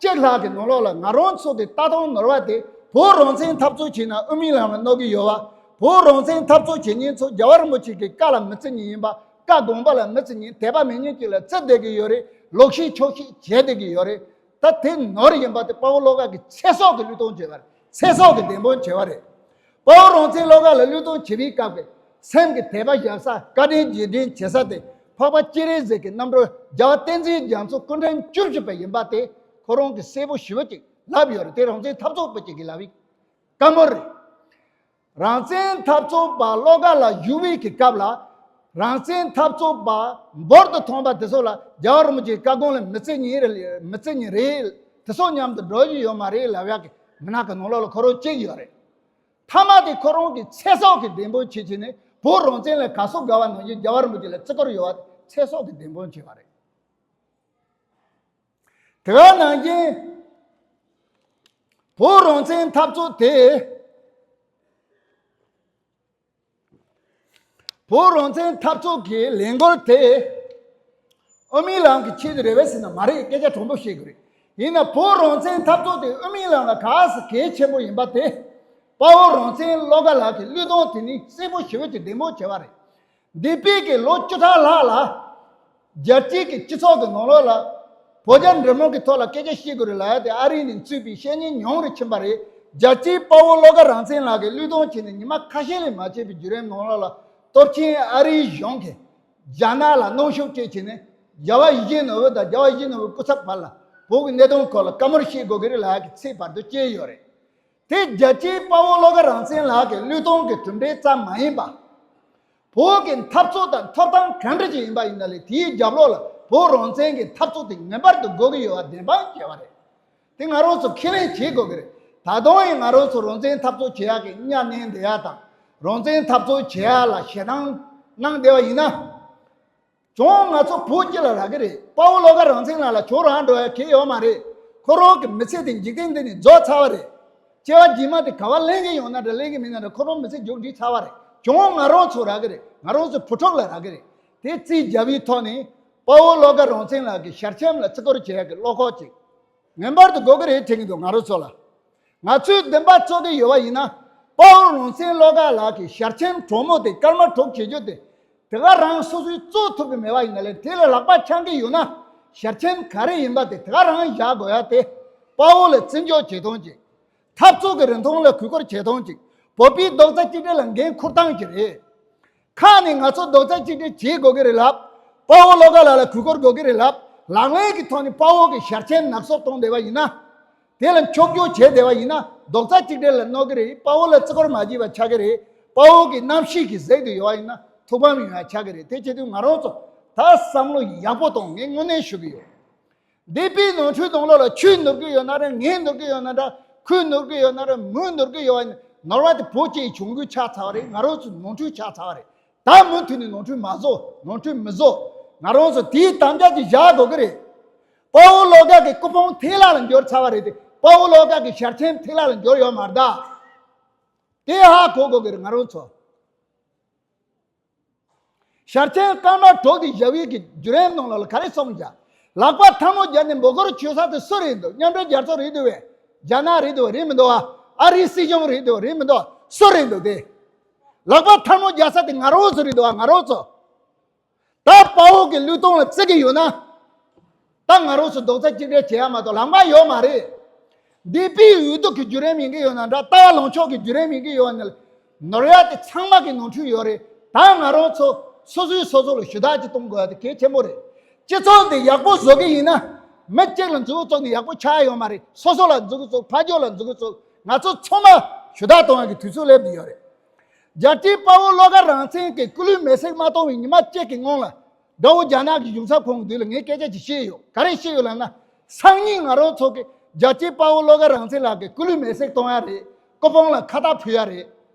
གཅིག་ལྷག་གི་ནང་ལོགས་ལ་ང་རང་ཚོ་གི་ལྟ་སྟངས་ནོར་བ་དེ་བོད་རང་བཙན་འཐབ་རྩོད་བྱས་ན་དབུ་མའི་ལམ་ལ་གནོད་ཀྱི་ཡོད་པ། བོད་རང་བཙན་འཐབ་རྩོད་བྱེད་མཁན་ཚོ་རྒྱལ་བ་རིན་པོ་ཆེ་གི་བཀའ་ལ་མི་བརྩི་མཁན་ཡིན་པ། བཀའ་དགོངས་པ་ལ་མི་བརྩི་མཁན། དད་པ་མེད་མཁན་ཅིག་ལ་བརྩི་བསྡད་ཀྱི་ཡོད་རེད། ལོག་བཤད་འཁྱོག་བཤད་བྱས་བསྡད་ཀྱི་ཡོད་རེད། ད་དེ་ནོར་ཡིན་པ་དེ་དཔའ་བོ་བློ་དགའ་གི་ཚེ་སྲོག་གི་བློས་གཏོང་བྱས་པ་རེད། ཚེ་སྲོག་གི་བདེན་དཔང་བྱས་པ་རེད། དཔའ་བོ་རང་བཙན་བློ་དགའ་ལ་བློས་གཏོང་བྱེད་པའི་སྐབས་ཀྱི་སེམས་ཀྱི་དད་པ་བཞག་ས། བཀའ་དྲིན་རྗེས་དྲན་བྱེད་ས་དེ་འཕགས་པ་སྤྱན་རས་གཟིགས་ཀྱི་རྣམ་སྤྲུལ་རྒྱལ་བ་བསྟན་འཛིན་རྒྱ་མཚོ་སྐུ་ཕྲེང་བཅུ་བཞི་པ་ཡིན་པ་དེ་ཁོ་རང་གིས་གསལ་པོ་ཞེ་པོ་ཅིག་ལབ་ཡོད་རེད། དེ་རང་བཙན་འཐབ་རྩོད་པ་ཅིག་གིས་ལབ་པའི་བཀའ་མོལ་རེད། རང་བཙན་འཐབ་རྩོད་པ་བློ་དགའ་ལགས་བཞུགས་པའི་གི་སྐབས་ལ་རང་བཙན་འཐབ་རྩོད་པ་འབུར་དུ་ཐོན་པ་དེ་ཚོ་ལ་རྒྱལ་བ་རིན་པོ་ཆེའི་བཀའ་དགོངས་ལ་མི་བརྩི་མཁན་རེད། མི་བརྩི་མཁན་རེད། དེ་ཚོ་མཉམ་དུ་འགྲོ་རྒྱུ་ཡོད་མ་རེད་ལབ་ཡག་གི་མི་སྣ་གི་ནང་ལོགས་ལ་ཁོ་རང་གཅིག་ཡོད་རེད། མཐའ་མ་དེ་ཁོ་རང་གི་ཚེ་སྲོག་གི་བདེན་དཔང་བྱེད་བྱས་ནས་བོད་རང་བཙན་ལ་ག་ཟུག་དགའ་བ་ནང་བཞིན་རྒྱལ་བ་རིན་པོ་ཆེ་ལ་བརྩི་བཀུར་ཡོད་པ་ཚེ་སྲོག་གི་བདེན་དཔང་བྱས་པ་རེད། དེ་ག་ནང་བཞིན་བོད་རང་བཙན་འཐབ་རྩོད་དེ། བོད་རང་བཙན་འཐབ་རྩོད་ཀྱི་ལས་འགུལ་དེ་དབུ་མའི་ལམ་གྱི་ཆེད་དུ་རེད་པས་ཟེར་ན་མ་རེད། སྐད་ཆ་དྲང་པོ་བཤད་དགོས་རེད། ཡིན་ན་བོད་རང་བཙན་འཐབ་རྩོད་དེ་དབུ་མའི་ལམ་ལ་ག་ཟེ་གལ་ཆེན་པོ་ཡིན་པ་དེ་དཔའ་བོ་རང་བཙན་བློ་དགའ་ལགས་ཀྱི་བློས་གཏོང་དེ་ནི་གསལ་པོ་ཞེ་པོ་ཅིག་བདེན་དཔང་བྱས་པ་རེད། འདས་པའི་གི་ལོ་བཅུ་ཕྲག་ལྷག་ལ་རྒྱལ་སྤྱིའི་གི་སྤྱི་ཚོགས་ཀྱི་ནང་ལོགས་ལ་བོད་རྒྱ་འབྲེལ་མོལ་གྱི་ཐོག་ལ་སྐད་ཆ་བཤད་དགོས་རེད་ལབ་ཡ་དེ་ཨ་རི་ནས་གཙོས་པའི་བཤད་མཁན་ཉུང་རུ་ཕྱིན་པ་རེད། རྒྱལ་སྤྱིའི་དཔའ་བོ་བློ་དགའ་རང་བཙན་ལགས་ཀྱི་བློས་གཏོང་བྱས་ནས་ཉི་མ་ཁ་ཤས་ལས་མ་བྱས་པའི་བརྒྱུད་རིམ་ནང་ལོགས་ལ་སྟོབས་ཆེན་ཨ་རིའི་གཞུང་གིས་རྒྱ་ནག་ལ་གནོན་ཤུགས་སྤྲད་བྱས་ནས་རྒྱལ་བ་ཡིད་བཞིན་ནོར་བུ་དང་རྒྱལ་བ་ཡིད་བཞིན་ནོར་བུའི་སྐུ་ཚབ་བར་ལ་བོད་ཀྱི་གནད་དོན་སྐོར་ལ་བཀའ་མོལ་བཤད་དགོས་ཀྱི་རེད་ལབ་ཡ་གི་ཚིག་བར་དུ་བཅད་ཡོད་རེད། དེ་རྒྱལ་སྤྱིའི་དཔའ་བོ་བློ་དགའ་རང་བཙན་ལགས་ཀྱི་བློས་གཏོང་གི་གྲུབ་འབྲས་ཙམ་མ་ཡིན་པ། བོད་ཀྱི་འཐབ་རྩོད་དང་ཐོབ་ཐང་གང་འདྲ་ཅིག་ཡིན་པ་ཡིན་ན་ལས་དེའི་རྒྱབ་ལོགས་ལ་བོད་རང་བཙན་གྱི་འཐབ་རྩོད་དེ་ངེས་པར་དུ་དགོས་ཀྱི་ཡོད་པ་བདེན་དཔང་བྱས་པ་རེད། དེ་ང་རང་ཚོ་ཁས་ལེན་བྱེད་དགོས་ཀྱི་རེད། ད་དུང་ཡང་ང་རང་ཚོ་རང་བཙན་འཐབ་རྩོད་བྱེད་ཡག་གི་གཉའ་གནོན་བསྡད་ཡག་དང་རང་བཙན་འཐབ་རྩོད་བྱེད་ཡག་ལ་ཞེད་སྣང་གནང་བསྡད་པ་ཡིན་ན། གྱོང་ང་ཚོ་བོད་སྤྱི་ལ་རག་གི་རེད། དཔའ་བོ་བློ་དགའ་རང་བཙན་ལགས་ལ་གྱོང་རག་འགྲོ་ཡ་གང་ཡོད་མ་རེད། ཁོ་རང་གི་མི་ཚེ་དེ་འཇིག་རྟེན་འདི་ནས་རྫོགས་ཚར་བ་རེད། སྐྱེ་བ་རྗེས་མ་དེ་ག་པར་ལེན་གི་ཡོང་ན་འདྲ་ལེན་གི་མིན་ན་འདྲ་ཁོ་རང་མི་ཚེ་མཇུག་སྒྲིལ་ཚར་བ་རེད། གྱོང་ང་རང་ཚོ་རག་གི་རེད། ང་རང་ཚོ་བུ་ཕྲུག་ལ་རག་གི་རེད། དེ་རྩིས་རྒྱག་པའི་ཐོག་ནས་དཔའ་བོ་བློ་དགའ་རང་བཙན་ལགས་ཀྱི་ཞལ་ཆེམས་ལ་བརྩི་བཀུར་བྱེད་ཡ་གི་བློ་ཁོག་ཅིག་ངེས་པར་དུ་དགོས་ཀྱི་རེད་དྲན་གྱི་འདུག་ང་རང་ཚོ་ལ། ང་ཚོས་འདུན་པ་རྩོད་ཀྱི་ཡོད་པ་ཡིན་ན། དཔའ་བོ་རང་བཙན་བློ་དགའ་ལགས་ཀྱི་ཞལ་ཆེམས་དྲང་མོ་དེ་སྐར་མ་དྲུག་བྱེད་རྒྱུ་དེ། དེ་ག་རང་སོ་སོས་རྩོད་ཐུབ་ཀྱི་མེད་པ་ཡིན་ན་ལས་དེ་ལ་ལག་པ་འཆང་གི་ཡོད་ན། ཞལ་ཆེམས་ག་རེ་ཡིན་པ་དེ་དེ་ག་རང་བཞག་དགོས་ཡ་དེ། དཔའ་བོ་ལ་བརྩི་འཇོག་བྱེད་སྟངས་ཅིག་འཐབ་རྩོད་ཀྱི་རིན་ཐང་ལ་གུས་བཀུར་བྱེད་སྟངས་ཅིག་བོད་པའི་རྡོག་རྩ་གཅིག་སྒྲིལ་ལ་འགན་འཁུར་སྟངས་ཅིག་རེད། ཁ་ནས་ང་ཚོ་རྡོག་རྩ་གཅིག་སྒྲིལ་བྱེད་དགོས་ཀྱི་རེད་ལབ། དཔའ་བོ་བློ་དགའ་ལགས་ལ་གུས་བཀུར་དགོས་ཀྱི་རེད་ལབ། ལག་ལེན་གྱི་ཐོག་ནས་དཔའ་བོ་གི་ཞལ་ཆེམས་ནག་བསུབ་གཏོང་བསྡད་པ་ཡིན་ན། དེ་ལ་འཁྱོག་བརྗོད་བྱས་བསྡད་པ་ཡིན་ན་རྡོག་རྩ་གཅིག་སྒྲིལ་ལ་གནོད་ཀྱི་རེད། དཔའ་བོ་ལ་བརྩི་བཀུར་མ་བྱས་པ་ཆགས་ཀྱི་རེད། དཔའ་བོ་གི་རྣམ་ཤེས་ཀྱི་གཟེགས་དུ་ཡོད་པ་ཡིན་ན་ཐུགས་ཕམ་ཡོང་ཡ་ཆགས་ཀྱི་རེད། དེ་བྱེད་དུས་ང་རང་ཚོ་ད་བསམ་བློ་ཡག་པོ་གཏོང་ངས་དངོས་གནས་ཞུ་གི་ཡོད། འདས་པའི་ནོར་འཁྲུལ་ནང་ལོགས་ལ་ཁྱོད་ནོར་གྱི་ཡོད་ན་རེད། ངས་ནོར་གྱི་ཡོད་ན་འདྲ། ཁོས་ནོར་གྱི་ཡོད་ན་རེད། མོས་ནོར་གྱི་ཡོད་ན་ནོར་བ་དེ་བོད་སྤྱིའི་གྱོང་གུད་ཆགས་ཚར་བ་རེད། ང་རང་ཚོ་ནོར་འཁྲུལ་ཆགས་ཚར་བ་རེད། ད་མུ་མཐུད་ནས་ནོར་འཁྲུལ་མ་བཟོ། ནོར་འཁྲུལ་མི་བཟོ། ང་རང་ཚོ་དེའི་དམ་བཅའ་ཅིག་བཞག་དགོས་ཀྱི་རེད། དཔའ་བོ་བློ་དགའ་གི་སྐུ་ཕུང་ཐལ་ལ་ལ་འབྱོར་ཚར་བ་རེད་དེ། དཔའ་བོ་བློ་དགའ་གི་ཞལ་ཆེམས་ཐལ་ལ་ལ་འབྱོར་ཡོད་མ་རེད་ད། དེ་ཧ་གོ་དགོས་ཀྱི་རེད་ང་རང་ཚོ། ཞལ་ཆེམས་སྐར་མ་དྲུག་དེ་བཞག་པའི་གི་བརྒྱུད་རིམ་ནང་ལ་ག་རེ་གསུངས་བཞག་ལག་པ་ཐལ་མོ་སྦྱར་ནས་འབོད་སྐུལ་བྱེད་ས་དེ་སུ་རེད་འདུག་མཉམ་འབྲེལ་རྒྱལ་ཚོགས་རེད་འདུག་བས། རྒྱ་ནག་རེད་འདུག་བས། རེད་མི་འདུག་བ། ཨ་རིའི་སྲིད་གཞུང་རེད་འདུག་བས། རེད་མི་འདུག་སུ་རེད་འདུག་དེ། ལག་པ་ཐལ་མོ་སྦྱར་ས་དེ་ང་རང་ཚོ་རེད་འདུག་བ། ང་རང་ཚོ། ད་དཔའ་བོ་གི་བློས་གཏོང་ལ་བརྩི་གི་ཡོད་ན། ད་ང་རང་ཚོ་རྡོག་རྩ་གཅིག་སྒྲིལ་བྱེད་ཡ་མ་གཏོགས་ལམ་ཁ་ཡོད་མ་རེད། འདས་པའི་འོས་བསྡུ་གི་བརྒྱུད་རིམ་ཡིན་གི་ཡོད་ན་འདྲ། ལྟ་བ་ལངས་ཕྱོགས་ཀྱི་བརྒྱུད་རིམ་ཡིན་གི་ཡོད་ན། ནོར་ཡ་དེ་ཚང་མ་གི་ནོར་འཁྲུལ་ཡོད་རེད། ད་ང་རང་ཚོ་སོ་སོའི་སོ་སོ་ལ་ཞུ་དག་ཅིག་གཏོང་དགོས་ཡ་དེ་གལ་ཆེན་པོ་རེད། སྤྱི་ཚོགས་འདི་ཡག་པོ་བཟོ་གི་ཡིན་ན། མི་གཅིག་ལ་མཛུབ་བཙུགས་ནས་ཡག་པོ་ཆགས་ཡ་ཡོད་མ་རེད། སོ་སོ་ལ་མཛུབ་བཙུགས། ཕ་ཇོ་ལ་མཛུབ་བཙུགས། ང་ཚོ་ཚང་མ་ཞུ་དག་གཏོང་ཡ་གི་དུས་ཚོད་སླེབས་བསྡད་ཡོད་རེད། རྒྱལ་གཅེས་དཔའ་བོ་བློ་དགའ་རང་བཙན་གྱི་སྐུ་ལུས་མེར་སྲེག་མ་གཏོང་བའི་ཉི་མ་གཅིག་གི་སྔོན་ལ། དགྲ་བོ་རྒྱ་ནག་གི་གཞུང་ཚབ་ཁང་མདུན་ལ་ངས་སྐད་ཆ་ཅིག་བཤད་ཡོད། ག་རེ་བཤད་ཡོད་ལབ་ན། སང་ཉིན་ང་རང་ཚོ་གི་རྒྱལ་གཅེས་དཔའ་བོ་བློ་དགའ་རང་བཙན་ལགས་ཀྱི་སྐུ་ལུས་མེར་སྲེག་གཏོང་ཡ་རེད། སྐུ་ཕུང་ལ་ཁ་བཏགས་ཕུལ་ཡ་རེད།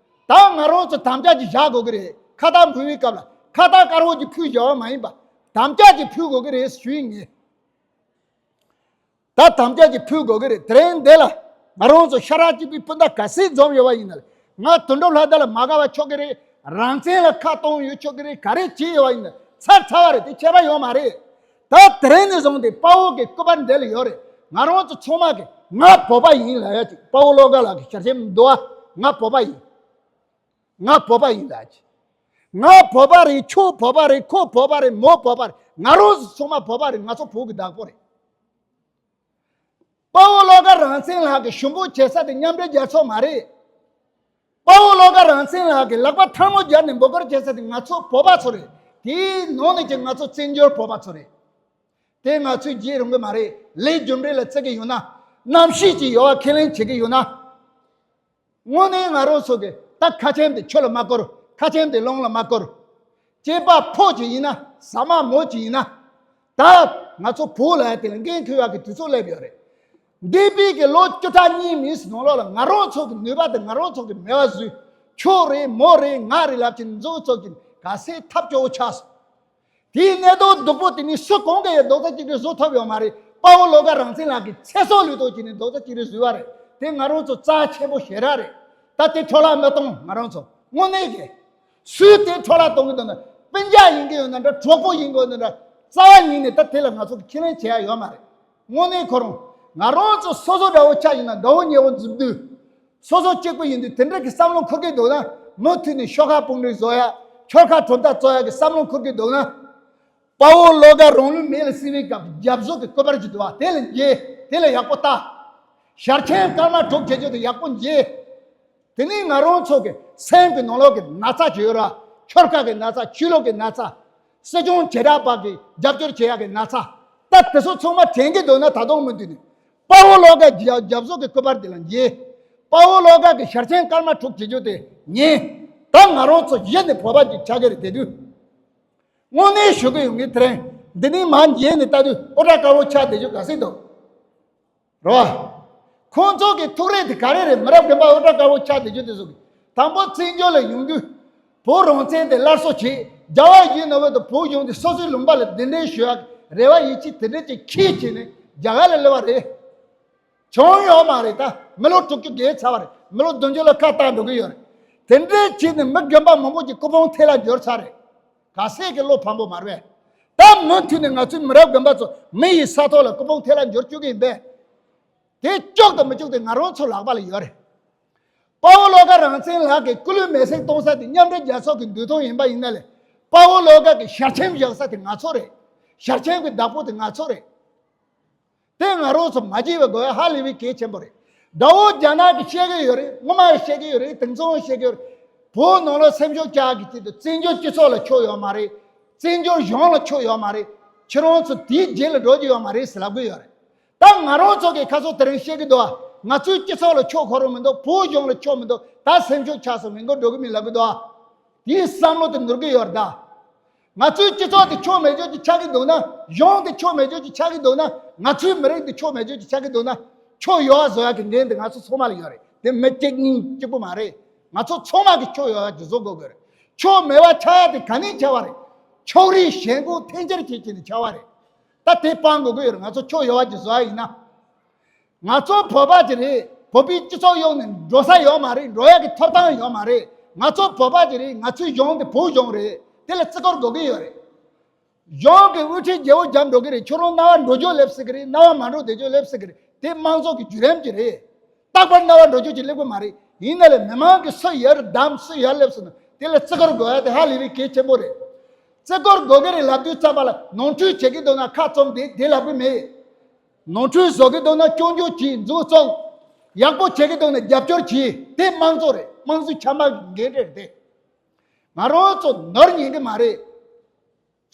ད་ང་རང་ཚོ་དམ་བཅའ་ཅིག་བཞག་དགོས་ཀྱི་རེད། ཁ་བཏགས་ཕུལ་བའི་སྐབས་ལ་ཁ་བཏགས་དཀར་པོ་ཅིག་ཕུལ་བཞག་པ་མ་ཡིན་པ། དམ་བཅའ་ཅིག་ཕུལ་དགོས་ཀྱི་རེད་ཞུ་ཡིན་ངས། ད་དམ་བཅའ་ཅིག་ཕུལ་དགོས་ཀྱི་རེད། དེ་རིང་འདི་ལ་ང་རང་ཚོ་ཤ་ཁྲག་གཅིག་པའི་སྤུན་ཟླ་ག་ཚད་འཛོམས་ཡོད་པ་ཡིན་ན། ང་དོན་གྲུབ་ལྷ་དར་ལ་མ་དགའ་བ་ཆོག་གི་རེད། རང་བཙན་ལ་ཁ་གཏོང་ཡོད་ཆོག་གི་རེད། ག་རེ་བྱས་ཡོད་པ་ཡིན་ན་ཚར་ཚར་བ་རེད། དེ་ཁྱད་པར་ཡོད་མ་རེད། ད་དེ་རིང་ནས་བཟུང་སྟེ་དཔའ་བོ་གི་སྐུ་པར་འདི་ལ་ཡོད་རེད། ང་རང་ཚོ་ཚང་མ་གི་ང་བོད་པ་ཡིན་ལབ་ཡ་ཅིག་དཔའ་བོ་བློ་དགའ་ལགས་ཀྱི་ཞལ་ཆེམས་འདུག་ཨ། ང་བོད་པ་ཡིན། ང་བོད་པ་ཡིན་ལབ་ཅིག་ང་བོད་པ་རེད། ཁྱོད་བོད་པ་རེད། ཁོ་བོད་པ་རེད། མོ་བོད་པ་རེད། ང་རང་ཚོ་ཚང་མ་བོད་པ་རེད། ང་ཚོ་བོད་ཀྱི་བདག་པོ་རེད། དཔའ་བོ་བློ་དགའ་རང་བཙན་ལགས་ཀྱི་ཞུ་འབོད་བྱེད་ས་དེ་མཉམ་འབྲེལ་རྒྱལ་ཚོགས་མ་རེད། དཔའ་བོ་བློ་དགའ་རང་བཙན་ལགས་ཀྱི་ལག་པ་ཐལ་མོ་སྦྱར་ནས་འབོད་སྐུལ་བྱེད་ས་དེ་ང་ཚོ་བོད་པ་ཚོ་རེད། དེའི་ནང་ནས་ཀྱང་ང་ཚོ་བཙན་བྱོལ་བོད་པ་ཚོ་རེད། དེ་ང་ཚོས་བརྗེད་རུང་གི་མ་རེད། ལས་རྒྱུ་འབྲས་ལ་བརྩི་གི་ཡོད་ན། རྣམ་ཤེས་ཀྱི་ཡོལ་བ་ཁས་ལེན་བྱེད་ཀྱི་ཡོད་ན། དངོས་གནས་ང་རང་ཚོ་གི་ད་ཁ་ཆེམས་དེ་ཆུ་ལ་མ་བསྐུར། ཁ་ཆེམས་དེ་རླུང་ལ་མ་བསྐུར། སྐྱེས་པ་ཕོ་ཅིག་ཡིན་ན། ཟ་མ་མོ་ཅིག་ཡིན་ན། ད་ང་ཚོ་བོད་ལ་ཡ་དེ་ལ་འགན་འཁུར་བ་གི་དུས་ཚོད་སླེབས་ཡོད་རེད། འདས་པའི་གི་ལོ་བཅུ་ཕྲག་གཉིས་མིན་ནང་ལོགས་ལ་ང་རང་ཚོ་གི་ནུས་པ་དེ་ང་རང་ཚོ་གི་མེད་པ་བཟོས། ཁྱོད་རེད། མོ་རེད། ང་རེད་ལབ་ཀྱིན་མཛུབ་བཙུགས་ཀྱིན་ག་ཚད་ཐབས་སྐྱོ་བོ་ཆགས་སོང་། དེའི་གནས་སྟངས་སྡུག་པོ་དེ་ནི་སུ་གང་གིས་རྡོག་རྩ་གཅིག་སྒྲིལ་བཟོ་ཐུབ་ཡོད་མ་རེད། དཔའ་བོ་བློ་དགའ་རང་བཙན་ལགས་ཀྱི་ཚེ་སྲོག་བློས་གཏོང་བྱས་ནས་རྡོག་རྩ་གཅིག་སྒྲིལ་བཟོས་པ་རེད། དེ་ང་རང་ཚོ་རྩ་ཆེན་པོ་ཞེ་དྲག་རེད། ད་དེ་འཕྲོ་བརླག་མི་གཏོང་། ང་རང་ཚོ་དངོས་གནས་ཀྱི་སུས་དེ་འཕྲོ་བརླག་གཏོང་གི་འདུག་ན། སྤུན་ཀྱག་ཡིན་གྱི་ཡོད་ན་འདྲ། གྲོགས་པོ་ཡིན་གྱི་ཡོད་ན་འདྲ། རྩ་བ་ཉིད་ནས་ད་དེ་ལ་ང་ཚོ་གི་ཁས་ལེན་བྱེད་ཡ་ཡོད་མ་རེད། དངོས་གནས་ཁོ་རང་ང་རང་ཚོ་སོ་སོ་འདྲ་བོ་ཆགས་ཡིན་ན། དགའ་བོ་ཉེ་བོ་འཛུམ་དུས། སོ་སོ་གཅིག་པུ་ཡིན་དུས་དེ་འདྲ་གི་བསམ་བློ་འཁོར་གི་འདུག་ན། མུ་མཐུད་ནས་ཤོག་ཁག་དཔུང་སྒྲིག་བཟོ་ཡ། ཆོལ་ཁ་གྲུབ་མཐའ་བཙུགས་ཡ་གི་བསམ་བློ་འཁོར་གི་འདུག་ན། དཔའ་བོ་བློ་དགའ་རང་ལུས་མེ་ལ་བསྲེགས་པའི་སྐབས་རྒྱབ་གཟུགས་ཀྱི་སྐུ་པར་ཅིག་འདུག་བ། དེ་ལ་མཇལ། དེ་ལ་ཡག་པོ་ལྟ། ཞལ་ཆེམས་སྐར་མ་དྲུག་བྱེད་རྒྱུ་དེ་ཡག་པོ་མཇལ། དེ་ནས་ང་རང་ཚོ་གི་སེམས་ཀྱི་ནང་ལོགས་ཀྱི་ན་ཚ་ཅིག་ཡོད་ར། ཆོལ་ཁ་གི་ན་ཚ། ཆོས་ལུགས་ཀྱི་ན་ཚ། སྲིད་སྐྱོང་བྱེ་བྲག་པ་གི་རྒྱབ་སྐྱོར་བྱེད་ཡག་གི་ན་ཚ། ད་དེ་ཚོ་ཚང་མ་དྲན་གྱི་འདུག་ན། ད་དུང་མུ་མཐུད་ནས་དཔའ་བོ་བློ་དགའ་རྒྱབ་རྒྱབ་གཟུགས་ཀྱི་སྐུ་པར་དེ་ལ་མཇལ། དཔའ་བོ་བློ་དགའ་གི་ཞལ་ཆེམས་སྐར་མ་དྲུག་བྱེད་རྒྱུ་དེ་ཉན། ད་ང་རང་ཚོ་གཞི་ནས་བོད་པ་ཅིག་ཆགས་ཀྱི་རེད། དེ་དུས་དངོས་གནས་ཞུ་གི་ཡོང་གི། དེ་རིང་འདི་ནས་མར་མཇལ་ནས་ལྟ་དུས་ཨོ་ཊ་དཀར་པོ་ཆགས་བསྡད་རྒྱུ་ག་ཚོད་འདུག་རེད་བ། ཁོང་ཚོ་གི་ཐུགས་རེ་དེ་ག་རེ་རེད། མི་རབས་རྒན་པ་ཨོ་ཊ་དཀར་པོ་ཆགས་བསྡད་རྒྱུ་དེ་ཚོ་གི། དང་པོ་བཙན་བྱོལ་ལ་ཡོང་དུས་བོད་རང་བཙན་དེ་སླར་གསོ་བྱེད། རྒྱལ་བ་ཡིད་བཞིན་ནོར་བུ་དང་བོད་གཞུང་དེ་སོ་སོའི་ལུང་པ་ལ་གདན་འདྲེན་ཞུ་ཡག་རེ་བ་ཡིད་ཆེས་དེ་འདྲ་ཅིག་ཁྱེར་བྱས་ནས་རྒྱ་གར་ལ་སླེབས་པ་རེད། བྱུང་ཡོད་མ་རེད། ད་མི་ལོ་དྲུག་ཅུ་བརྒལ་ཚར་བ་རེད། མི་ལོ་བདུན་ཅུ་ལ་ཁ་བཏང་འགྲོ་གི་ཡོད་རེད། དེ་འདྲའི་ཆེད་ནས་མི་རྒན་པ་མང་པོ་ཅིག་སྐུ་ཕུང་ཐལ་ལ་འབྱོར་ཚར་རེད། ག་ཚད་ཀྱི་བློ་ཕམ་པོ་མ་རེད། ད་མུ་མཐུད་ནས་ང་ཚོའི་མི་རབས་རྒན་པ་ཚོ་མི་ཡི་ས་ཐོག་ལ་སྐུ་ཕུང་ཐལ་ལ་འབྱོར་བཅུག་གི་ཡིན་པས། དེ་བཅུག་དང་མི་བཅུག་དེ་ང་རང་ཚོ་ལག་པ་ལ་ཡོད་རེད། དཔའ་བོ་བློ་དགའ་རང་བཙན་ལགས་ཀྱིས་སྐུ་ལུས་མེ་སྲེག་གཏོང་ས་དེ་མཉམ་འབྲེལ་རྒྱལ་ཚོགས་ཀྱི་མདུན་ཐང་ཡིན་པ་ཡིན་ན་ལས། དཔའ་བོ་བློ་དགའ་གི་ཞལ་ཆེམས་བཞག་ས་དེ་ང་ཚོ་རེད། ཞལ་ཆེམས་ཀྱི་བདག་པོ་དེ་ང་ཚོ་རེད། དེ་ང་རང་ཚོ་མ་བརྗེད་པའི་དགོས་ཡ་ཧ་ལས་པའི་གལ་ཆེན་པོ་རེད། དགྲ་བོ་རྒྱ་ནག་གིས་བཤད་ཀྱི་ཡོད་རེད། སྔོན་མ་བཤད་ཀྱི་ཡོད་རེད། དེང་སང་བཤད་ཀྱི་ཡོད་རེད། བོད་ནང་ལ་སེམས་ཤུགས་བཅག་གི་ཆེད་དུ་བཙན་བྱོལ་སྤྱི་ཚོགས་ལ་ཆོ་ཡོད་མ་རེད། བཙན་བྱོལ་གཞུང་ལ་ཆོ་ཡོད་མ་རེད། ཁྱེད་རང་ཚོ་དེའི་རྗེས་ལ་འགྲོ་རྒྱུ་ཡོད་མ་རེད་ཟེར་ལབ་གི་ཡོད་རེད། ད་ང་རང་ཚོ་གི་ཁ་སང་དེ་རིང་བཤད་ཀྱི་འདུག་ང་ཚོའི་སྤྱི་ཚོགས་ལ་ཆོ་ཁོ་རང་མི་འདུག་བོད་གཞུང་ལ་ཆོ་མི་འདུག་ད་སེམས་ཤུགས་ཆག་སོང་། མི་འགོ་འགྲོ་གི་མིན་ལབ་གི་འདུག་དེའི་བསམ་བློ་དེ་ནོར་གི་ཡོད་རེད་ད། ང་ཚོའི་སྤྱི་ཚོགས་དེ་ཆོ་མེད་རྒྱུ་ཅིག་ཆགས་ཀྱི་འདུག་ན། གཞུང་དེ་ཆོ་མེད་རྒྱུ་ཅིག་ཆགས་ཀྱི་འདུག་ན། ང་ཚོའི་མི་རིགས་དེ་ཆོ་མེད་རྒྱུ་ཅིག་ཆགས་ཀྱི་འདུག་ན། ཆོ་ཡོད་བཟོ་ཡག་གི་འགན་དེ་ང་ཚོ་ཚང་མ་ལ་ཡོད་རེད། དེ་མི་གཅིག་གཉིས་གཅིག་པུ་མ་རེད། ང་ཚོ་ཚང་མ་གི་ཆོ་ཡོད་ཡག་གི་བཟོ་དགོས་དགོས་རེད། ཆོ་མེད་པ་ཆགས་ཡག་དེ་ག་ནས་ཆགས་པ་རེད། ཕྱོགས་རིས་ཞེན་ཁོག་འཐེན་འཁྱེར་བྱེད་ཀྱི་ནི་བྱ་བ་རེད། ད་དེ་སྤང་དགོས་ཀྱི་ཡོད་རེད། ང་ཚོ་ཕྱོགས་ཡོད་པ་ཅིག་བཟོ་ཡ་ཡིན་ན། ང་ཚོ་བོད་པ་ཅིག་རེད། བོད་པའི་སྤྱི་ཚོགས་ཡོངས་ནས་འགྲོ་ས་ཡོད་མ་རེད། འགྲོ་ཡ་གི་ཐོབ་ཐང་ཡོད་མ་རེད། ང་ཚོ་བོད་པ་ཅིག་རེད། ང་ཚོའི་གཞུང་དེ་བོད་གཞུང་རེད། དེ་ལ་བརྩི་བཀུར་དགོས་ཀྱི་ཡོད་རེད། གཞུང་གི་དབུ་ཁྲིད་རྒྱལ་པོ་རྒྱབ་འགྲོ་གི་རེད། ཁྱོད་རང་རྣ་བ་འགྲོ་རྒྱུ་སླེབས་སྲིད་གི་རེད། རྣ་བ་མ་འགྲོ་བསྡད་རྒྱུ་སླེབས་སྲིད་གི་རེད། དེ་དམངས་གཙོ་གི་བརྒྱུད་རིམ་ཅིག་རེད། རྟག་པར་རྣ་བ་འགྲོ་རྒྱུ་ཅིག་སླེབས་གི་མ་རེད། ཡིན་ན་ལས་མི་མང་གི་སུ་ཡར་བདམས་སུ་ཡར་སླེབས་སོང་ན་དེ་ལ་བརྩི་བཀུར་དགོས་ཡ་དེ་ཧ་ལས་པའི་གལ་ཆེན་པོ་རེད། བརྩི་བཀུར་དགོས་གི་རེད་ལབ་དུས་ཙམ་པ་ལ་ནོར་འཁྲུལ་བྱེད་ཀྱི་འདུག་ན་ཁ་བཙུམ་དེ་དེ་ལབ་གི་མེད། ནོར་འཁྲུལ་བཟོ་གི་འདུག་ན་སྐྱོན་བརྗོད་གྱིས་མཛུབ་བཙུགས། ཡག་པོ་བྱེད་ཀྱི་འདུག་ན་རྒྱབ་སྐྱོར་གྱིས། དེ་དམངས་གཙོ་རེད། དམངས་གཙོའི་ཆ་འཕྲིན་གྱི་འགན་འཁྲི་རེད་དེ། ང་རང་ཚོ་ནོར་ཉན་གི་མ་རེད།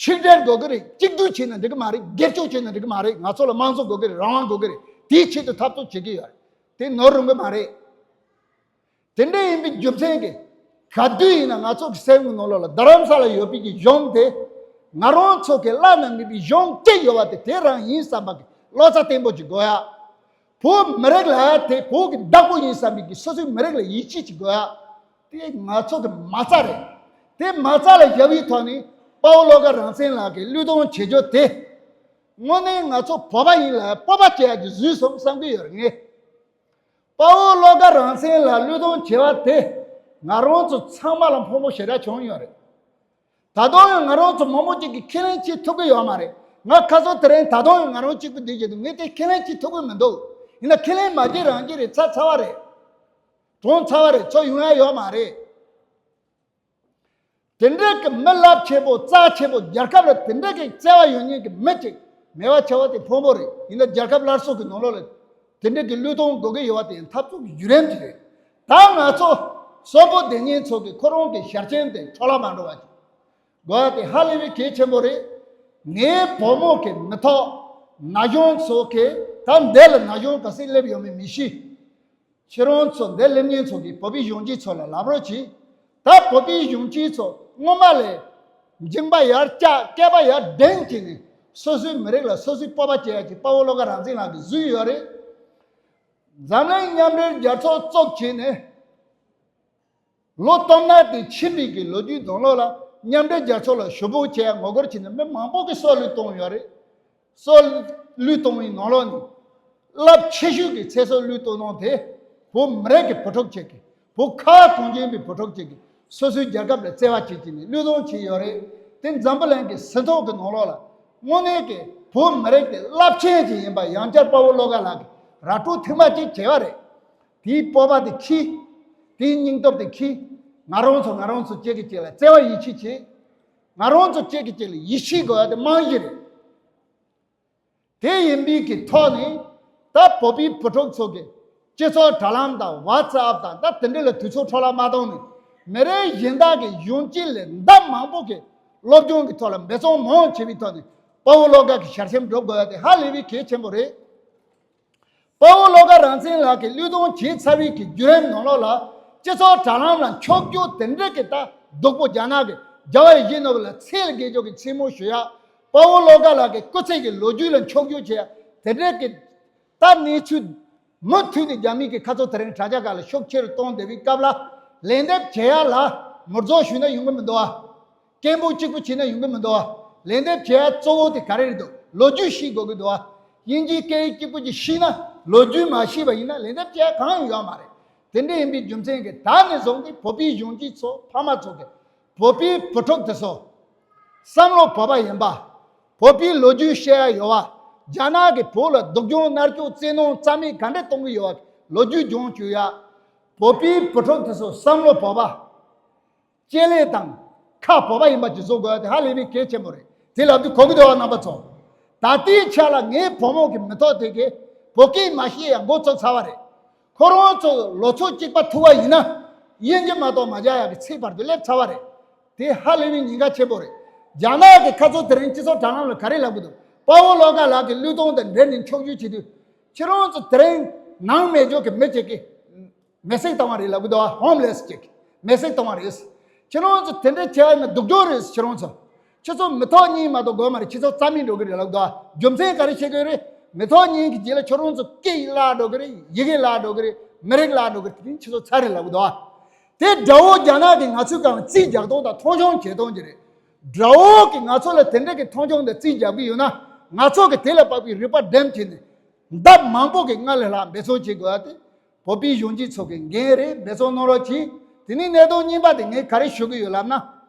ཆིག་སྒྲིལ་དགོས་ཀྱི་རེད། གཅིག་སྡུད་བྱས་ན་འགྲིག་གི་མ་རེད། སྒེར་གཅོད་བྱས་ན་འགྲིག་གི་མ་རེད། ང་ཚོ་ལ་དམངས་གཙོ་དགོས་ཀྱི་རེད། རང་དབང་དགོས་ཀྱི་རེད། དེའི་ཆེད་དུ་འཐབ་རྩོད་བྱེད་ཀྱི་ཡོད་རེད། དེ་ནོར་རུང་གི་མ་རེད། དེ་འདྲ་ཡིན་པའི་རྒྱུ་མཚན་གྱིས་ག་དུས་ཡིན་ན་ང་ཚོ་གི་སེམས་ཀྱི་ནང་ལོགས་ལ་རྡ་རམ་ས་ལ་ཡོད་པའི་གི་གཞུང་དེ་ང་རང་ཚོ་གི་བླ་ན་མེད་པའི་གཞུང་གཅིག་ཡོད་པ་དེ་དེ་རང་ཡིན་བསམ་པ་གི་བློ་རྩ་བརྟན་པོ་ཅིག་དགོས་ཡ། བོད་མི་རིགས་ལ་དེ་བོད་ཀྱི་བདག་པོ་ཡིན་བསམ་པའི་གི་སོ་སོའི་མི་རིགས་ལ་ཡིད་ཆེས་ཅིག་དགོས་ཡ། དེ་ང་ཚོ་གི་མ་རྩ་རེད། དེ་མ་རྩ་ལ་བཞག་པའི་ཐོག་ནས་དཔའ་བོ་བློ་དགའ་རང་བཙན་ལགས་ཀྱིས་བློས་གཏོང་བྱེད་རྒྱུ་དེ། དངོས་གནས་ང་ཚོ་བོད་པ་ཡིན་ལ་སྤོབས་པ་སྐྱེ་ཡ་གི་བཟོས་སོང་བསམ་གི་ཡོད་རེད་ངས། དཔའ་བོ་བློ་དགའ་རང་བཙན་ལགས་བློས་གཏོང་བྱས་པ་དེ་ང་རང་ཚོ་ཚང་མ་ལ་ཕོག་ཐུག་ཞེ་དྲག་བྱུང་ཡོད་རེད། ད་དུང་ཡང་ང་རང་ཚོ་མང་པོ་ཅིག་གིས་ཁས་ལེན་བྱེད་ཐུབ་ཀྱི་ཡོད་མ་རེད། ང་ཁ་སང་དེ་རིང་ད་དུང་ཡང་ང་རང་གཅིག་པུ་འདི་བྱེད་དུས་ངས་དེ་ཁས་ལེན་བྱེད་ཐུབ་ཀྱི་མི་འདུག་ཡིན་ན་ཁས་ལེན་མ་བྱེད་རང་བྱེད་རེད། ཚར་ཚར་བ་རེད། གྲོངས་ཚར་བ་རེད། ཚོ་ཡོང་ཡ་ཡོད་མ་རེད། དེ་འདྲའི་གི་མི་རླབས་ཆེན་པོ་རྩ་ཆེན་པོ་རྒྱལ་ཁབ་ལ་དེ་འདྲའི་གི་བརྩེ་བ་ཡོད་མཁན་གི་མི་ཅིག་མེད་པ་ཆགས་པ་དེ་ཕངས་པོ་རེད། ཡིན་ན་རྒྱལ་ཁབ་སླར་གསོ་གི་ནང་ལོགས་ལ་དེ་འདྲའི་གི་བློས་གཏོང་དགོས་ཀྱི་ཡོད་པ་དེ་ཡང་འཐབ་རྩོད་ཀྱི་བརྒྱུད་རིམ་ཅིག་རེད། ད་ང་ཚོ་གསོན་པོ་སྡེ་གཉིས་ཚོ་གི་ཁོ་རང་གི་ཞལ་ཆེམས་དེ་འཕྲོ་བརླག་མ་འགྲོ་བ་ཅིག་དགོས་ཡ་དེ་ཧ་ལས་པའི་གལ་ཆེན་པོ་རེད། ངའི་བུ་མོ་གི་མི་ཐོག་ན་གཞོན་ཚོ་གི་ད་འདི་ལ་ན་གཞོན་ག་ཚོད་སླེབས་ཡོད་མེད་མི་ཤེས། ཁྱེད་རང་ཚོ་འདིར་སླེབས་མཁན་ཚོ་གིས་བོད་པའི་གཞོན་སྐྱེས་ཚོ་ལ་ལབ་རོགས་གྱིས། ད་བོད་པའི་གཞོན་སྐྱེས་ཚོ་སྔོན་མ་ལས་མཇིང་པ་ཡར་བཅག་སྐེད་པ་ཡར་ལྡེང་བྱས་ནས་སོ་སོའི་མི་རིགས་ལ་སོ་སོའི་སྤོབས་པ་སྐྱེ་ཡ་གི་དཔའ་བོ་བློ་དགའ་རང་བཙན་ལགས་ཀྱིས་བཟོས་ཡོད་རེད། འཛམ་གླིང་མཉམ་འབྲེལ་རྒྱལ་ཚོགས་བཙུགས་བྱས་ནས་ལོ་སྟོང་ནང་དེ་ཕྱིན་པའི་གི་ལོ་རྒྱུས་ནང་ལོགས་ལ་མཉམ་འབྲེལ་རྒྱལ་ཚོགས་ལ་ཞུ་འབོད་བྱས་ངོ་རྒོལ་བྱས་ནས་མི་མང་པོ་གིས་སྲོག་བློས་གཏོང་ཡོད་རེད། སྲོག་བློས་གཏོང་བའི་ནང་ལོགས་ནས་རླབས་ཆེ་ཤོས་ཀྱི་ཚེ་སྲོག་བློས་གཏོང་གནང་དེ་བོད་མི་རིགས་ཀྱི་བུ་ཕྲུག་ཅིག་གིས་བོད་ཁ་བ་གངས་ཅན་པའི་བུ་ཕྲུག་ཅིག་གིས་སོ་སོའི་རྒྱལ་ཁབ་ལ་བརྩེ་བ་བྱེད་ཀྱི་ནས་བློས་གཏོང་བྱས་ཡོད་རེད། དེ་འཛམ་བུ་གླིང་གི་ཟིན་ཐོ་གི་ནང་ལོགས་ལ་དངོས་གནས་ཀྱི་བོད་མི་རིགས་དེ་རླབས་ཆེན་ཅིག་ཡིན་པ་ཡང་བསྐྱར་དཔའ་བོ་བློ་དགའ་ལགས་ཀྱིས་ར་སྤྲོད་ཐེངས་མ་གཅིག་བྱས་པ་རེད། དེའི་སྤོབས་པ་དེ་གྱིས། དེའི་སྙིང་སྟོབས་དེ་གྱིས། ང་རང་ཚོ་ང་རང་ཚོ་གཅིག་གིས་གཅིག་ལ་བརྩེ་བ་ཡིད་ཆེས་བྱེད། ང་རང་ཚོ་གཅིག་གིས་གཅིག་ལ་ཡིད་ཆེས་དགོས་ཡ་དེ་རྨང་གཞི་རེད། དེ་ཡིན་པའི་གི་ཐོག་ནས་ད་བོད་པའི་བུ་ཕྲུག་ཚོ་གི་སྤྱི་ཚོགས་དྲ་ལམ་དང་ཝ་ཙི་ཨབ་དང་ད་དེ་འདྲ་ལ་དུས་ཚོད་འཕྲོ་བརླག་མ་གཏོང་ནས་མི་རིགས་གཞན་དག་གི་གཞོན་སྐྱེས་ལས་ལྡབ་མང་པོ་གི་སློབ་སྦྱོང་གི་ཐོག་ལ་འབད་བརྩོན་མང་བྱེད་པའི་ཐོག་ནས་དཔའ་བོ་བློ་དགའ་གི་ཞལ་ཆེམས་སྒྲུབ་དགོས་ཡ་དེ་ཧ་ལས་པའི་གལ་ཆེན་པོ་རེད། དཔའ་བོ་བློ་དགའ་རང་བཙན་ལགས་ཀྱིས་བློས་གཏོང་བྱས་ཚར་བའི་གི་བརྒྱུད་རིམ་ནང་ལོགས་ལ་སྤྱི་ཚོགས་དྲ་ལམ་ལ་འཁྱོག་བརྗོད་དེ་འདྲ་གི་ད་སྡུག་པོ་རྒྱ་ནག་གི་རྒྱལ་བ་ཡིད་བཞིན་ནོར་བུ་ལ་ཚད་ལས་བརྒལ་འཇོག་གི་མཚན་སྨོད་ཞུ་ཡ། དཔའ་བོ་བློ་དགའ་ལགས་ཀྱི་སྐུ་ཚེ་གི་ལོ་རྒྱུས་ལ་འཁྱོག་བརྗོད་བྱེད་ཡ་དེ་འདྲ་གི་ད་གནས་ཚུལ་མུ་མཐུད་ནས་རྒྱ་མི་གི་ཁ་ཚོ་དེ་རིང་དྲ་རྒྱ་སྒང་ལ་ཤུགས་ཆེ་རུ་གཏོང་བསྡད་པའི་སྐབས་ལ་ལན་འདེབས་བྱེད་ཡ་ལ་མུར་རྫོགས་ཞུས་ན་ཡོང་གི་མི་འདུག་ཨ། སྐད་འབོད་གཅིག་པུ་བྱས་ན་ཡོང་གི་མི་འདུག་བ། ལན་འདེབས་བྱེད་ཡ་གཙོ་བོ་དེ་ག་རེ་རེད་འདུག་ལོ་རྒྱུས་ཤེས་དགོས་ཀྱི་འདུག་བ། དབྱིན་ཇིའི་སྐད་ཡིག་གཅིག་པུ་ཅིག་ཤེས་ན་ལོ་རྒྱུས་མ་ཤེས་པ་ཡིན་ན་ལན་འདེབས་བྱེད་ཡ་གང་ཡང་ཡོད་མ་རེད། དེ་འདྲ་ཡིན་པའི་རྒྱུ་མཚན་གྱིས་ད་ནས་བཟུང་སྟེ་བོད་པའི་གཞོན་སྐྱེས་ཚོ་ཕ་མ་ཚོ་གིས་བོད་པའི་བུ་ཕྲུག་དེ་ཚོ་བསམ་བློ་བོད་པ་ཡིན་པ། བོད་པའི་ལོ་རྒྱུས་བཤད་ཡ་ཡོད་བ། རྒྱ་ནག་གིས་བོད་ལ་སྡུག་སྦྱོང་མནར་གཅོད་བཙན་གནོན་རྩ་མེད་ག་འདྲ་གཏོང་གི་ཡོད་བ་ལོ་རྒྱུས་སྦྱོང་བཅུག་ཡ། བོད་པའི་བུ་ཕྲུག་དེ་ཚོ་བསམ་བློ་བོད་པ། ལྕེ་ལེ་དང་ཁ་བོད་པ་ཡིན་པ་ཅིག་བཟོ་དགོས་ཡ་དེ་ཧ་ལས་པའི་གལ་ཆེན་པོ་རེད། དེ་ལབ་དུས་གོ་གི་འདུག་བ་རྣམ་པ་ཚོ། ད་ལྟའི་ཆ་ལ་ངའི་བུ་མོ་གི་མི་ཐོག་དེ་གས་བོད་སྐད་མ་ཤེས་ཡ་འགོ་ཚུགས་ཚར་བ་རེད། ཁོ་རང་ཚོ་ལོ་ཚོད་གཅིག་པ་ཐུག་པ་ཡིན་ན་དབྱིན་ཇི་མ་གཏོགས་མ་རྒྱག་ཡ་གི་ཚད་བར་དུ་སླེབས་ཚར་བ་རེད། དེ་ཧ་ལས་པའི་ཉེན་ཁ་ཆེན་པོ་རེད། རྒྱ་ནག་གི་ཁ་ཚོ་དེ་རིང་སྤྱི་ཚོགས་དྲ་ལམ་ལ་ག་རེ་ལབ་གི་འདུག་དཔའ་བོ་བློ་དགའ་ལགས་ཀྱི་བློས་གཏོང་དང་འབྲེལ་ནས་འཁྱོག་བརྗོད་བྱེད་དུས་ཁྱེད་རང་ཚོ་དེ་རིང་ནང་མེད་འཇོག་གི་མི་གཅིག་གིས། མེ་བསྲེགས་བཏང་བ་རེད་ལབ་གི་འདུག་བ། ཧོམ་ལེས་ཅིག་མེ་བསྲེགས་བཏང་བ་རེད། ཁྱེད་རང་ཚོ་དེ་འདྲ་བྱས་ན་སྡུག་སྦྱོང་རེད། ཁྱེད་རང་ཚོ། ཁྱེད་ཚོ་མི་ཐོག་གཉིས་མ་གཏོགས་དགོས་མ་རེད། ཁྱེད་ཚོ་རྩ་མེད་འགྲོ་གི་རེད་ལབ་གི་འདུག་བ། རྒྱུ་མཚན་ག་རེ་བཤད་གི་རེད། མི་ཐོག་གཉིས་ཀྱི་རྗེས་ལ་ཁྱེད་རང་ཚོ་སྐད་བརླག་འགྲོ་གི་རེད། ཡི་གེ་བརླག་འགྲོ་གི་རེད། མི་རིགས་བརླག་འགྲོ་གི་རེད། དེ་ཁྱེད་ཚོ་ཚར་རེད་ལབ་གི་འདུག་བ། དེ་དགྲ་བོ་རྒྱ་ནག་གིས་ང་ཚོའི་སྒང་ལ་རྩིས་རྒྱག་སྟངས་དང་མཐོང་ཆུང་བྱེད་སྟངས་ཀྱི་རེད། དགྲ་བོ་གིས་ང་ཚོ་ལ་དེ་འདྲ་གི་མཐོང་ཆུང་དང་རྩིས་རྒྱག་གི་ཡོད་ན། ང་ཚོ་གིས་དེ་ལ་དཔག་པའི་རིག་པ་སྒྲིམ་བྱས་ནས་ལྡབ་མང་པོ་གིས་སྔར་ལས་ལྷག་འབད་བརྩོན་བྱེད་དགོས་ཡ་དེ་བོད་པའི་གཞོན་སྐྱེས་ཚོ་གི་འགན་རེད། འབད་བརྩོན་གནང་རོགས་གྱིས། དེ་ནས་གནད་དོན་གཉིས་པ་དེ་ངས་ག་རེ་ཞུ་གི་ཡོད་ལབ་ན།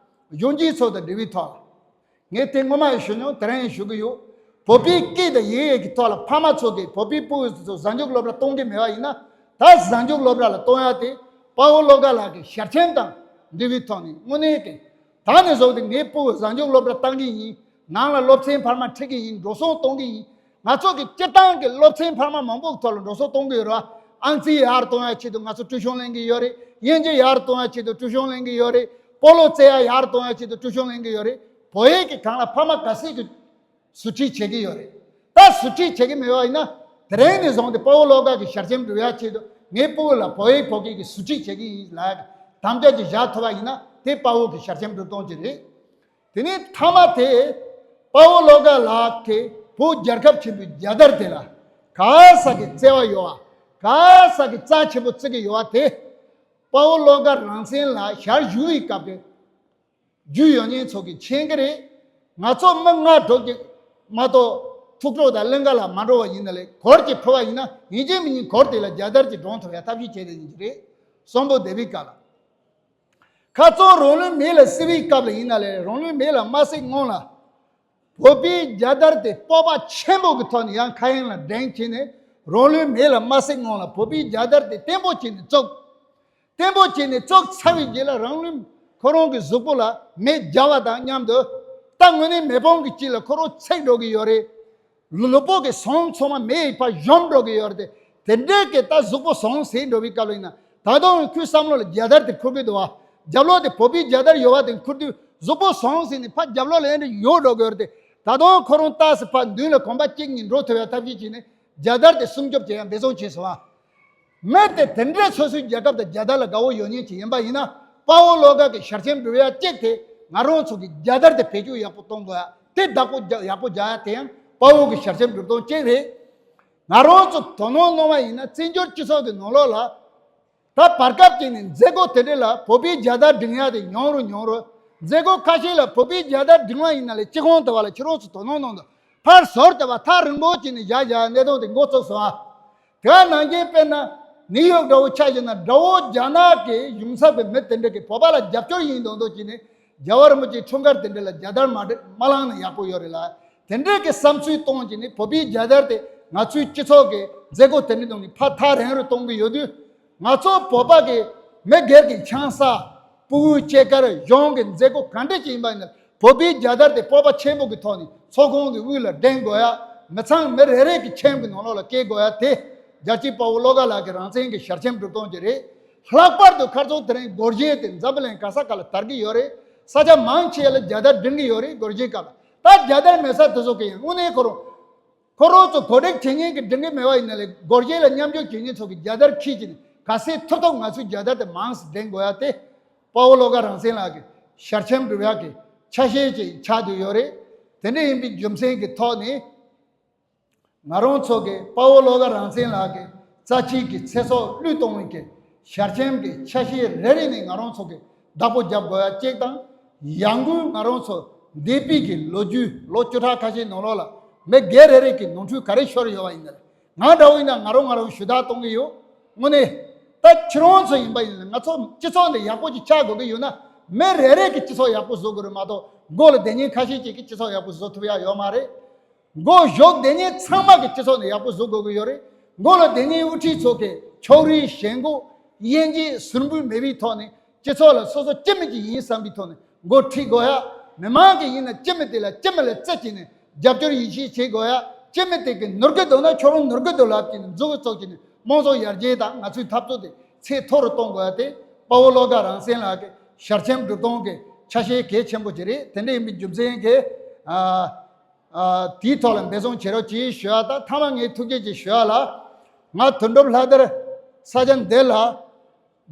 གཞོན་སྐྱེས་ཚོ་དང་འབྲེལ་བའི་ཐོག་ལ། ངས་དེ་སྔོན་མ་ཡང་ཞུ་མྱོང་། དེ་རིང་ཡང་ཞུ་གི་ཡོད། བོད་པའི་སྐད་དང་ཡི་གེ་གི་ཐོག་ལ་ཕ་མ་ཚོ་གིས་བོད་པའི་ཕྲུ་གུ་ཚོ་གཟའ་མཇུག་སློབ་གྲྭ་གཏོང་གི་མེད་པ་ཡིན་ན། ད་གཟའ་མཇུག་སློབ་གྲྭ་ལ་གཏོང་ཡ་དེ་དཔའ་བོ་བློ་དགའ་ལགས་ཀྱི་ཞལ་ཆེམས་དང་འབྲེལ་བའི་ཐོག་ནས་དངོས་གནས་ཀྱི་ད་ནས་བཟུང་སྟེ་ངའི་ཕྲུ་གུ་གཟའ་མཇུག་སློབ་གྲྭ་བཏང་གི་ཡིན། ནང་ལ་སློབ་ཚན་འཕར་མ་ཁྲིད་ཀྱི་ཡིན། འགྲོ་སོང་གཏོང་གི་ཡིན། ང་ཚོ་གི་སྤྱིར་བཏང་གི་སློབ་ཚན་འཕར་མ་མང་པོ་གི་ཐོག་ལ་འགྲོ་སོང་གཏོང་གི་ཡོད་རེད་བ། ཨང་རྩིས་ཡར་གཏོང་ཡ་ཆེད་དུ་ང་ཚོ་ཊུའུ་ཤན་ལེན་གི་ཡོད་རེད། དབྱིན་ཇི་ཡར་གཏོང་ཡ་ཆེད་དུ་ཊུའུ་ཤན་ལེན་གི་ཡོད་རེད། སྤོ་ལོ་རྩེ་ཡ་ཡར་གཏོང་ཡ་ཆེད་དུ་ཊུའུ་ཤན་ལེན་གི་ཡོད་རེད། བོད་ཡིག་གི་སྒང་ལ་ཕ་མ་ག་ཚད་ཀྱི་ཟུར་ཁྲིད་བྱེད་ཀྱི་ཡོད་རེད། ད་ཟུར་ཁྲིད་བྱེད་ཀྱི་མེད་པ་ཡིན་ན། དེ་རིང་ནས་བཟུང་སྟེ་དཔའ་བོ་བློ་དགའ་གི་ཞལ་ཆེམས་སྒྲུབ་ཡ་ཆེད་དུ་ངའི་ཕྲུ་གུ་ལ་བོད་ཡིག་བོད་སྐད་ཀྱི་ཟུར་ཁྲིད་བྱེད་ཀྱི་ཡིན་ལབ་ཡ་གི་དམ་བཅའ་ཅིག་བཞག་ཐུབ་པ་ཡིན་ན། དེ་དཔའ་བོ་གི་ཞལ་ཆེམས་སྒྲུབ་སྟངས་ཅིག་རེད། དེ་ནས་མཐའ་མ་དེ། དཔའ་བོ་བློ་དགའ་ལགས་ཀྱིས་བོད་རྒྱལ་ཁབ་ཆེན་པོའི་རྒྱལ་དར་དེ་ལ་ག་ས་གི་བརྩེ་བ་ཡོད་པ། ག་ས་གི་རྩ་ཆེན་པོ་བརྩི་གི་ཡོད་པ་དེ། དཔའ་བོ་བློ་དགའ་རང་བཙན་ལགས་ཞལ་བཞུགས་པའི་སྐབས་དེ། རྒྱུས་ཡོད་མཁན་ཚོ་གིས་མཁྱེན་གྱི་རེད། ང་ཚོ་མི་ལྔ་དྲུག་ཅིག་མ་གཏོགས་ཐུགས་སྤྲོ་དང་གླིང་ག་ལ་མ་འགྲོ་བ་ཡིན་ན་ལས། གུར་གྱི་ཕུབ་པ་ཡིན་ན་ཡིན་གཅིག་མིན་གཉིས་གུར་དེ་ལ་རྒྱལ་དར་གྱི་སྒྲོན་ཐོབ་ཡ་ཐབས་ཤེས་བྱས་ནས་ཡིན་གྱི་རེད། གསོན་པོ་བསྡད་པའི་སྐབས་ལ། ཁ་རྩང་རང་ལུས་མེ་ལ་བསྲེགས་པའི་སྐབས་ལ་ཡིན་ན་ལས། རང་ལུས་མེ་ལ་མ་བསྲེགས་སྔོན་ལ། བོད་པའི་རྒྱལ་དར་དེ་སྤོབས་པ་ཆེན་པོ་གི་ཐོག་ནས་ཡང་ཁ་གཡང་ལ་སྒྲེང་བྱས་ནས། རང་ལུས་མེ་ལ་མ་བསྲེགས་སྔོན་ལ་བོད་པའི་རྒྱལ་དར་དེ་བརྟན་པོ་བྱས་ནས་བཙུགས། བརྟན་པོ་བྱས་ནས་བཙུགས་ཚར་བའི་རྗེས་ལ་རང་ལུས་ཁོ་རང་གི་གཟུགས་པོ་ལ་མེ་སྦྱར་བ་དང་མཉམ་དུ། ད་དངོས་གནས་མེ་དཔུང་གི་དཀྱིལ་ལ་ཁོ་རང་འཚིག་འགྲོ་གི་ཡོད་རེད། ལུས་པོ་གི་ཟུངས་ཚང་མ་མེ་ཡིས་ཕར་གཞོམ་འགྲོ་གི་ཡོད་རེད་དེ། དེ་འདྲའི་གི་ད་གཟུགས་པོ་ཟུངས་ཟད་འགྲོ་བའི་སྐབས་ལ་ཡིན་ན། ད་དུང་ཁོའི་བསམ་བློ་ལ་རྒྱལ་དར་དེ་འཁུར་གི་འདུག་བ། རྒྱབ་ལོགས་དེ་བོད་པའི་རྒྱལ་དར་ཡོད་པ་དེ་འཁུར་དུས་གཟུགས་པོ་ཟུངས་ཟད་ནས་ཕར་རྒྱབ་ལོགས་ལ་ཨེ་འདྲ་ཡོད་འགྲོ་གི་ཡོད་རེད་དེ། ད་དུང་ཁོ་རང་ལྟ་སི་ཕར་མདུན་ལ་གོམ་པ་གཅིག་གཉིས་འགྲོ་ཐུབ་ཡ་ཐབས་ཤེས་བྱས་ནས་རྒྱལ་དར་དེ་སྲུང་སྐྱོབ་བྱེད་ཡ་འབད་བརྩོན་བྱས་སོང་བ། མི་དེ་དེ་འདྲའི་སོ་སོའི་རྒྱལ་ཁབ་དང་རྒྱལ་དར་ལ་དགའ་བོ་ཡོད་མཁན་ཅིག་ཡིན་པ་ཡིན་ན། དཔའ་བོ་བློ་དགའ་གི་ཞལ་ཆེམས་སྒྲུབ་ཡ་གཅིག་དེ་ང་རང་ཚོ་གི་རྒྱལ་དར་དེ་བེད་སྤྱོད་ཡག་པོ་གཏོང་དགོས་ཡ། དེ་བདག་པོ་རྒྱག་ཡག་པོ་རྒྱག་ཡ་དེ་ཡང་དཔའ་བོ་གི་ཞལ་ཆེམས་སྒྲུབ་སྟངས་གཅིག་རེད། ང་རང་ཚོ་དོ་སྣང་གནང་བ་ཡིན་ན། བཙན་བྱོལ་སྤྱི་ཚོགས་ཀྱི་ནང་ལོགས་ལ་ད་བར་སྐབས་ཅིག་ནས་མཛད་སྒོ་དེ་འདྲ་ལ་བོད་པའི་རྒྱལ་དར་སྒྲེང་ཡ་དེ་ཉུང་རུ་ཉུང་རུ། མཛད་སྒོ་ཁ་ཤས་ལ་བོད་པའི་རྒྱལ་དར་སྒྲེང་བ་ཡིན་ན་ལས། སྤྱི་ཁང་དེ་བ་ལ་ཁྱེད་རང་ཚོ་དོ་སྣང་གནང་དང་། ཕར་ཟུར་དེ་བ་ཐག་རིང་པོ་ཅིག་ནས་བཞག་བཞག་གནད་དོན་དེ་འགོ་ཚུགས་སོང་ཨ། དེ་བ་ནང་བཞིན་དཔེར་ན་ནིའུ་ཡོག་འདྲ་བོ་ཆ་བཞག་ན། དགྲ་བོ་རྒྱ་ནག་གི་གཞུང་ཚབ་ཀྱི་མི་དེ་འདྲ་གིས་བོད་པ་ལ་རྒྱབ་སྐྱོར་ཡིན་མདོག་མདོག་བྱས་ནས་རྒྱལ་བ་རིན་པོ་ཆེའི་འཁྲུངས་སྐར་དེ་འདྲ་ལ་རྒྱལ་དར་མ་སྒྲེང་མ་བསླངས་ན་ཡག་པོ་ཡོད་རེད་ལ། དེ་འདྲ་གི་བསམ་ཚུལ་གཏོང་བྱས་ནས་བོད་པའི་རྒྱལ་དར་དེ་ང་ཚོའི་སྤྱི་ཚོགས་ཀྱི་མཛད་སྒོ་དེ་འདྲའི་ནང་ནས་ཕར་ཐག་རིང་རུ་གཏོང་གི་ཡོད་དུས། ང་ཚོ་བོད་པ་གི་མི་སྒེར་གྱི་ཆང་ས། ཕྲུ་གུའི་སྐྱེས་སྐར། གཞུང་གི་མཛད་སྒོ་ག་འདྲ་ཅིག་ཡིན་པ་ཡིན་ན། བོད་པའི་རྒྱལ་དར་དེ་སྤོབས་པ་ཆེན་པོ་གི་ཐོག་ནས་ཚོགས་ཁང་གི་དབུས་ལ་སྒྲེང་དགོས་ཡ། མི་ཚང་མི་རེ་རེ་གི་ཁྱིམ་གྱི་ནང་ལོགས་ལ་བཀལ་དགོས་ཡ་དེ། རྒྱལ་གཅེས་དཔའ་བོ་བློ་དགའ་ལགས་ཀྱི་རང་བཙན་གྱི་ཞལ་ཆེམས་སྒྲུབ་སྟངས་ཅིག་རེད། ལྷག་པར་དུ་ཁ་རྩང་དེ་རིང་སྒོར་གཞས་དེ་འཛམ་བུ་གླིང་ག་ས་ག་ལ་དར་གྱི་ཡོད་རེད། ས་ཆ་མང་ཆེ་ལ་རྒྱལ་དར་སྒྲེང་གི་ཡོད་རེད། སྒོར་གཞས་སྐབས་ལ། ད་རྒྱལ་དར་མེད་ས་དེ་ཚོ་གི་ཡང་དངོས་གནས་ཁོ་རང་ཁོ་རང་ཚོ་གོ་སྒྲིག་བྱེད་མཁན་གྱི་སྒྲིག་གི་མེད་པ་ཡིན་ན་ལས། སྒོར་གཞས་ལ་མཉམ་ཞུགས་བྱེད་མཁན་ཚོ་གི་རྒྱལ་དར་འཁྱེར་གྱིན་ག་ཚད་ཐུབ་ཐུབ་ང་ཚོའི་རྒྱལ་དར་དེ་མང་ཙམ་སྒྲེང་དགོས་ཡ་དེ། དཔའ་བོ་བློ་དགའ་རང་བཙན་ལགས་ཀྱི་ཞལ་ཆེམས་སྒྲུབ་ཡག་གི་ཆ་ཤས་ཅིག་ཆགས་བསྡད་ཡོད་རེད། དེ་འདྲ་ཡིན་པའི་རྒྱུ་མཚན་གྱི་ཐོག་ནས། ང་རང་ཚོ་གི་དཔའ་བོ་བློ་དགའ་རང་བཙན་ལགས་ཀྱི་རྩ་ཆེའི་གི་ཚེ་སྲོག་བློས་གཏོང་བའི་གི་ཞལ་ཆེམས་ཀྱི་ཆ་ཤས་རེ་རེ་ནས་ང་རང་ཚོ་གི་བདག་པོ་རྒྱབ་དགོས་ཡ་གཅིག་དང་། ཡང་སྒོས་ང་རང་ཚོ་འདས་པའི་གི་ལོ་རྒྱུས་ལོ་བཅུ་ཕྲག་ཁ་ཤས་ནང་ལོགས་ལ་མི་སྒེར་རེ་རེ་གི་ནོར་འཁྲུལ་ག་རེ་ཤོར་ཡོད་པ་ཡིན་ན། ང་འདྲ་བོ་ཡིན་ན་ང་རང་ང་རང་ཞུ་དག་གཏོང་གི་ཡོད། དངོས་གནས། ད་ཁྱེད་རང་ཚོ་ཡིན་པ་ཡིན་ན། ང་ཚོ་སྤྱི་ཚོགས་འདི་ཡག་པོ་ཅིག་ཆགས་དགོས་ཀྱི་ཡོད་ན། མི་རེ་རེ་གི་སྤྱི་ཚོགས་ཡག་པོ་བཟོ་དགོས་རེད་མ་གཏོགས། མགོ་ལ་བསྡད་མཁན་ཁ་ཤས་ཅིག་གིས་སྤྱི་ཚོགས་ཡག་པོ་བཟོ་ཐུབ་ཡ་ཡོད་མ་རེད། མགོ་གཞུག་བསྡད་མཁན་ཚང་མ་གི་སྤྱི་ཚོགས་ནི་ཡག་པོ་བཟོ་དགོས་ཀྱི་ཡོད་རེད། མགོ་ལ་བསྡད་མཁན་དབུ་ཁྲིད་ཚོ་གིས་ཕྱོགས་རིས་ཞེན་ཁོག་དབྱེ་འབྱེད་ཟུར་འབུད་མེད་པའི་ཐོག་ནས། སྤྱི་ཚོགས་ལ་སོ་སོ་སྤྱི་མི་ཅིག་ཡིན་བསམ་པའི་ཐོག་ནས་འགོ་ཁྲིད་དགོས་ཡ། མི་མང་གིས་ཡིན་ན་སྤྱི་མི་དེ་ལ་སྤྱི་མི་ལ་རྩི་བྱས་ནས་རྒྱབ་སྐྱོར་ཡིད་ཆེས་བྱེད་དགོས་ཡ། སྤྱི་མི་དེ་གི་ནོར་གི་འདུག་ན་ཁྱོད་རང་ནོར་གི་འདུག་ལབ་བྱས་ནས་མཛུབ་གུ་བཙུགས་བྱས་ནས་དམངས་གཙོ་ཡར་རྒྱས་དང་ང་ཚོའི་འཐབ་རྩོད་དེ་ཚད་མཐོ་རུ་གཏོང་དགོས་ཡ་དེ། དཔའ་བོ་བློ་དགའ་རང་བཙན་ལགས་ཀྱི་ཞལ་ཆེམས་སྒྲུབ་སྟངས་ཀྱི་ཆ་ཤས་གལ་ཆེན་པོ་ཅིག་རེད། དེ་འདྲ་ཡིན་པའི་རྒྱུ་མཚན་གྱིས། ཨ། ཨ། དེའི་ཐོག་ལ་འབད་བརྩོན་བྱེད་རོགས་གྱིས་ཞུ་ཡ་དང་། མཐའ་མ་ངས་ཐུགས་རྗེ་ཆེ་ཞུ་ཡ་ལ། ང་དོན་གྲུབ་ལྷ་དར་ས་ཆ་འདི་ལ་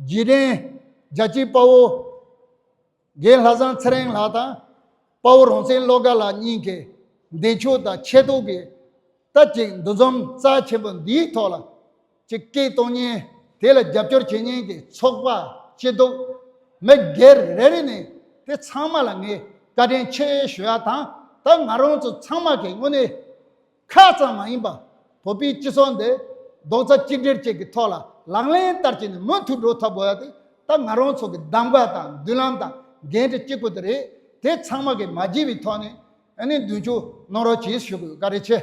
རྗེས་དྲན་རྒྱལ་གཅེས་དཔའ་བོ་རྒན་ལྷ་བཟང་ཚེ་རིང་ལགས་དང་། དཔའ་བོ་རང་བཙན་བློ་དགའ་ལགས་གཉིས་ཀྱི་འདས་མཆོད་དང་ཆེ་བསྟོད་ཀྱི་ད་ཅིག་འདུ་འཛོམས་རྩ་ཆེན་པོ་འདིའི་ཐོག་ལ་ཅིག་སྐད་གཏོང་མཁན། དེ་ལ་རྒྱབ་སྐྱོར་བྱེད་མཁན་གྱི་ཚོགས་པ་སྐྱིད་སྡུག་མི་སྒེར་རེ་རེ་ནས་དེ་ཚང་མ་ལ་ངས་ བཀའ་དྲིན་ཆེ་ཞུ་ཡ་དང་། ད་ང་རང་ཚོ་ཚང་མ་གི་དངོས་གནས་ཁ་ཙམ་མ་ཡིན་པ། བོད་པའི་སྤྱི་ཚོགས་འདི་རྡོག་རྩ་གཅིག་སྒྲིལ་ཅིག་གི་ཐོག་ལ་ལག་ལེན་བསྟར་བྱས་ནས་མུ་མཐུད་འགྲོ་ཐབས་དགོས་ཡ་དེ། ད་ང་རང་ཚོ་གི་གདམ་ག་དང་མདུན་ལམ་དང་འགན་འཁྲི་གཅིག་པུ་དེ་རེད། དེ་ཚང་མ་གི་མ་བརྗེད་པའི་ཐོག་ནས་ཨ་ནི་མདུན་སྐྱོད་གནང་རོགས་གྱིས་ཞུ་དགོས། བཀའ་དྲིན་ཆེ།